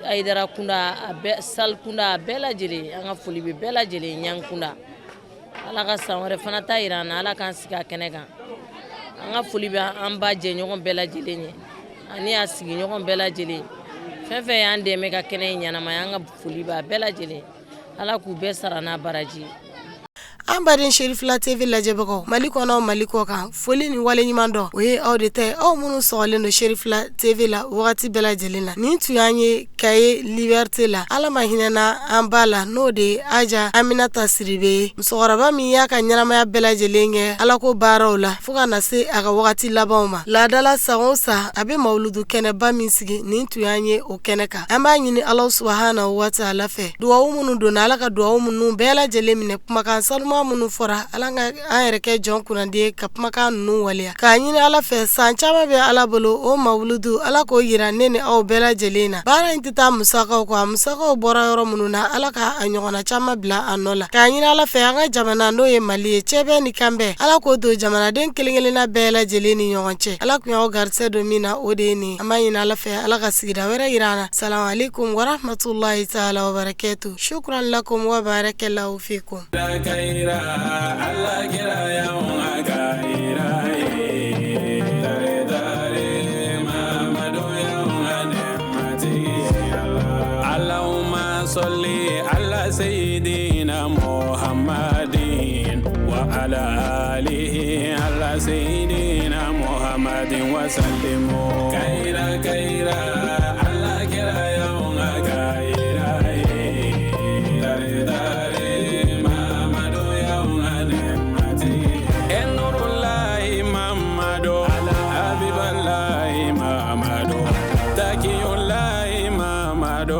ayidara kunda, a bɛɛ, sali kunda, a bɛɛ lajɛlen, an ka foli bɛ bɛɛ lajɛlen ɲan kunda. Ala ka san wɛrɛ fana ta yira an na, Ala k'an sigi a kɛnɛ kan. An ka foli bɛ an ba jɛɲɔgɔn bɛɛ lajɛlen ye ani a sigiɲɔgɔn bɛɛ lajɛlen. Fɛn fɛn y'an dɛmɛ ka kɛnɛ in ɲɛnamaya, an ka foli b'a bɛɛ lajɛlen. Ala k'u bɛɛ sara n'a baraji ye. An baden Cherifla TV lajɛbagaw Mali kɔnɔ, Mali kɔ kan, foli ni waleɲuman dɔn o ye aw de ta ye, aw minnu sɔgɔlen don Cherifla TV la wagati bɛɛ lajɛlen na. Nin tun y'an ye Kaye Liberté la. Ala ma hinɛna an ba la, n'o de ye Aja Aminata Sidibe ye, musokɔrɔba min y'a ka ɲɛnamaya bɛɛ lajɛlen kɛ Ala ko baaraw la fo ka na se a ka wagati labanw ma. Laadala san o san a bɛ mawuludu kɛnɛba min sigi, nin tun y'an ye o kɛnɛ kan. An b'a ɲini Ala subahana wa taala fɛ, duwawu minnu donna, Ala ka duwawu minnu bɛɛ lajɛlen minɛ, kumakan sanuman minnu fɔra, Ala ka an yɛrɛ kɛ jɔn kunnandi ye ka kumakan ninnu waleya. K'a ɲini Ala fɛ, san caman bɛ Ala bolo, o mawuludu Ala k'o yira ne ni aw bɛɛ lajɛlen na. Baara in tɛ taa musakaw kɔ, a musakaw bɔra yɔrɔ minnu na, Ala ka a ɲɔgɔnna caman bila a nɔ la. K'a ɲini Ala fɛ, an ka jamana n'o ye Mali ye, cɛbɛn ni kanbɛn, Ala k'o don jamanaden kelen kelenna bɛɛ lajɛlen ni ɲɔgɔn cɛ. Ala kun y'aw garisɛgɛ don min na, o de ye nin. An b'a ɲini Ala fɛ, Ala ka sigida wɛrɛ yira an na. Salamu alaikum wa rahmatulahi taala wa barakatuh. Shukran lakum wa barakallahu fikum. اللهم صل على سيدنا محمد وعلى آله على سيدنا محمد وسلم. كيرا كيرا الله كيرا يوم كيرا داري داري محمد يوم نعمتي النور الله محمد حبيب الله محمد تقي الله محمد.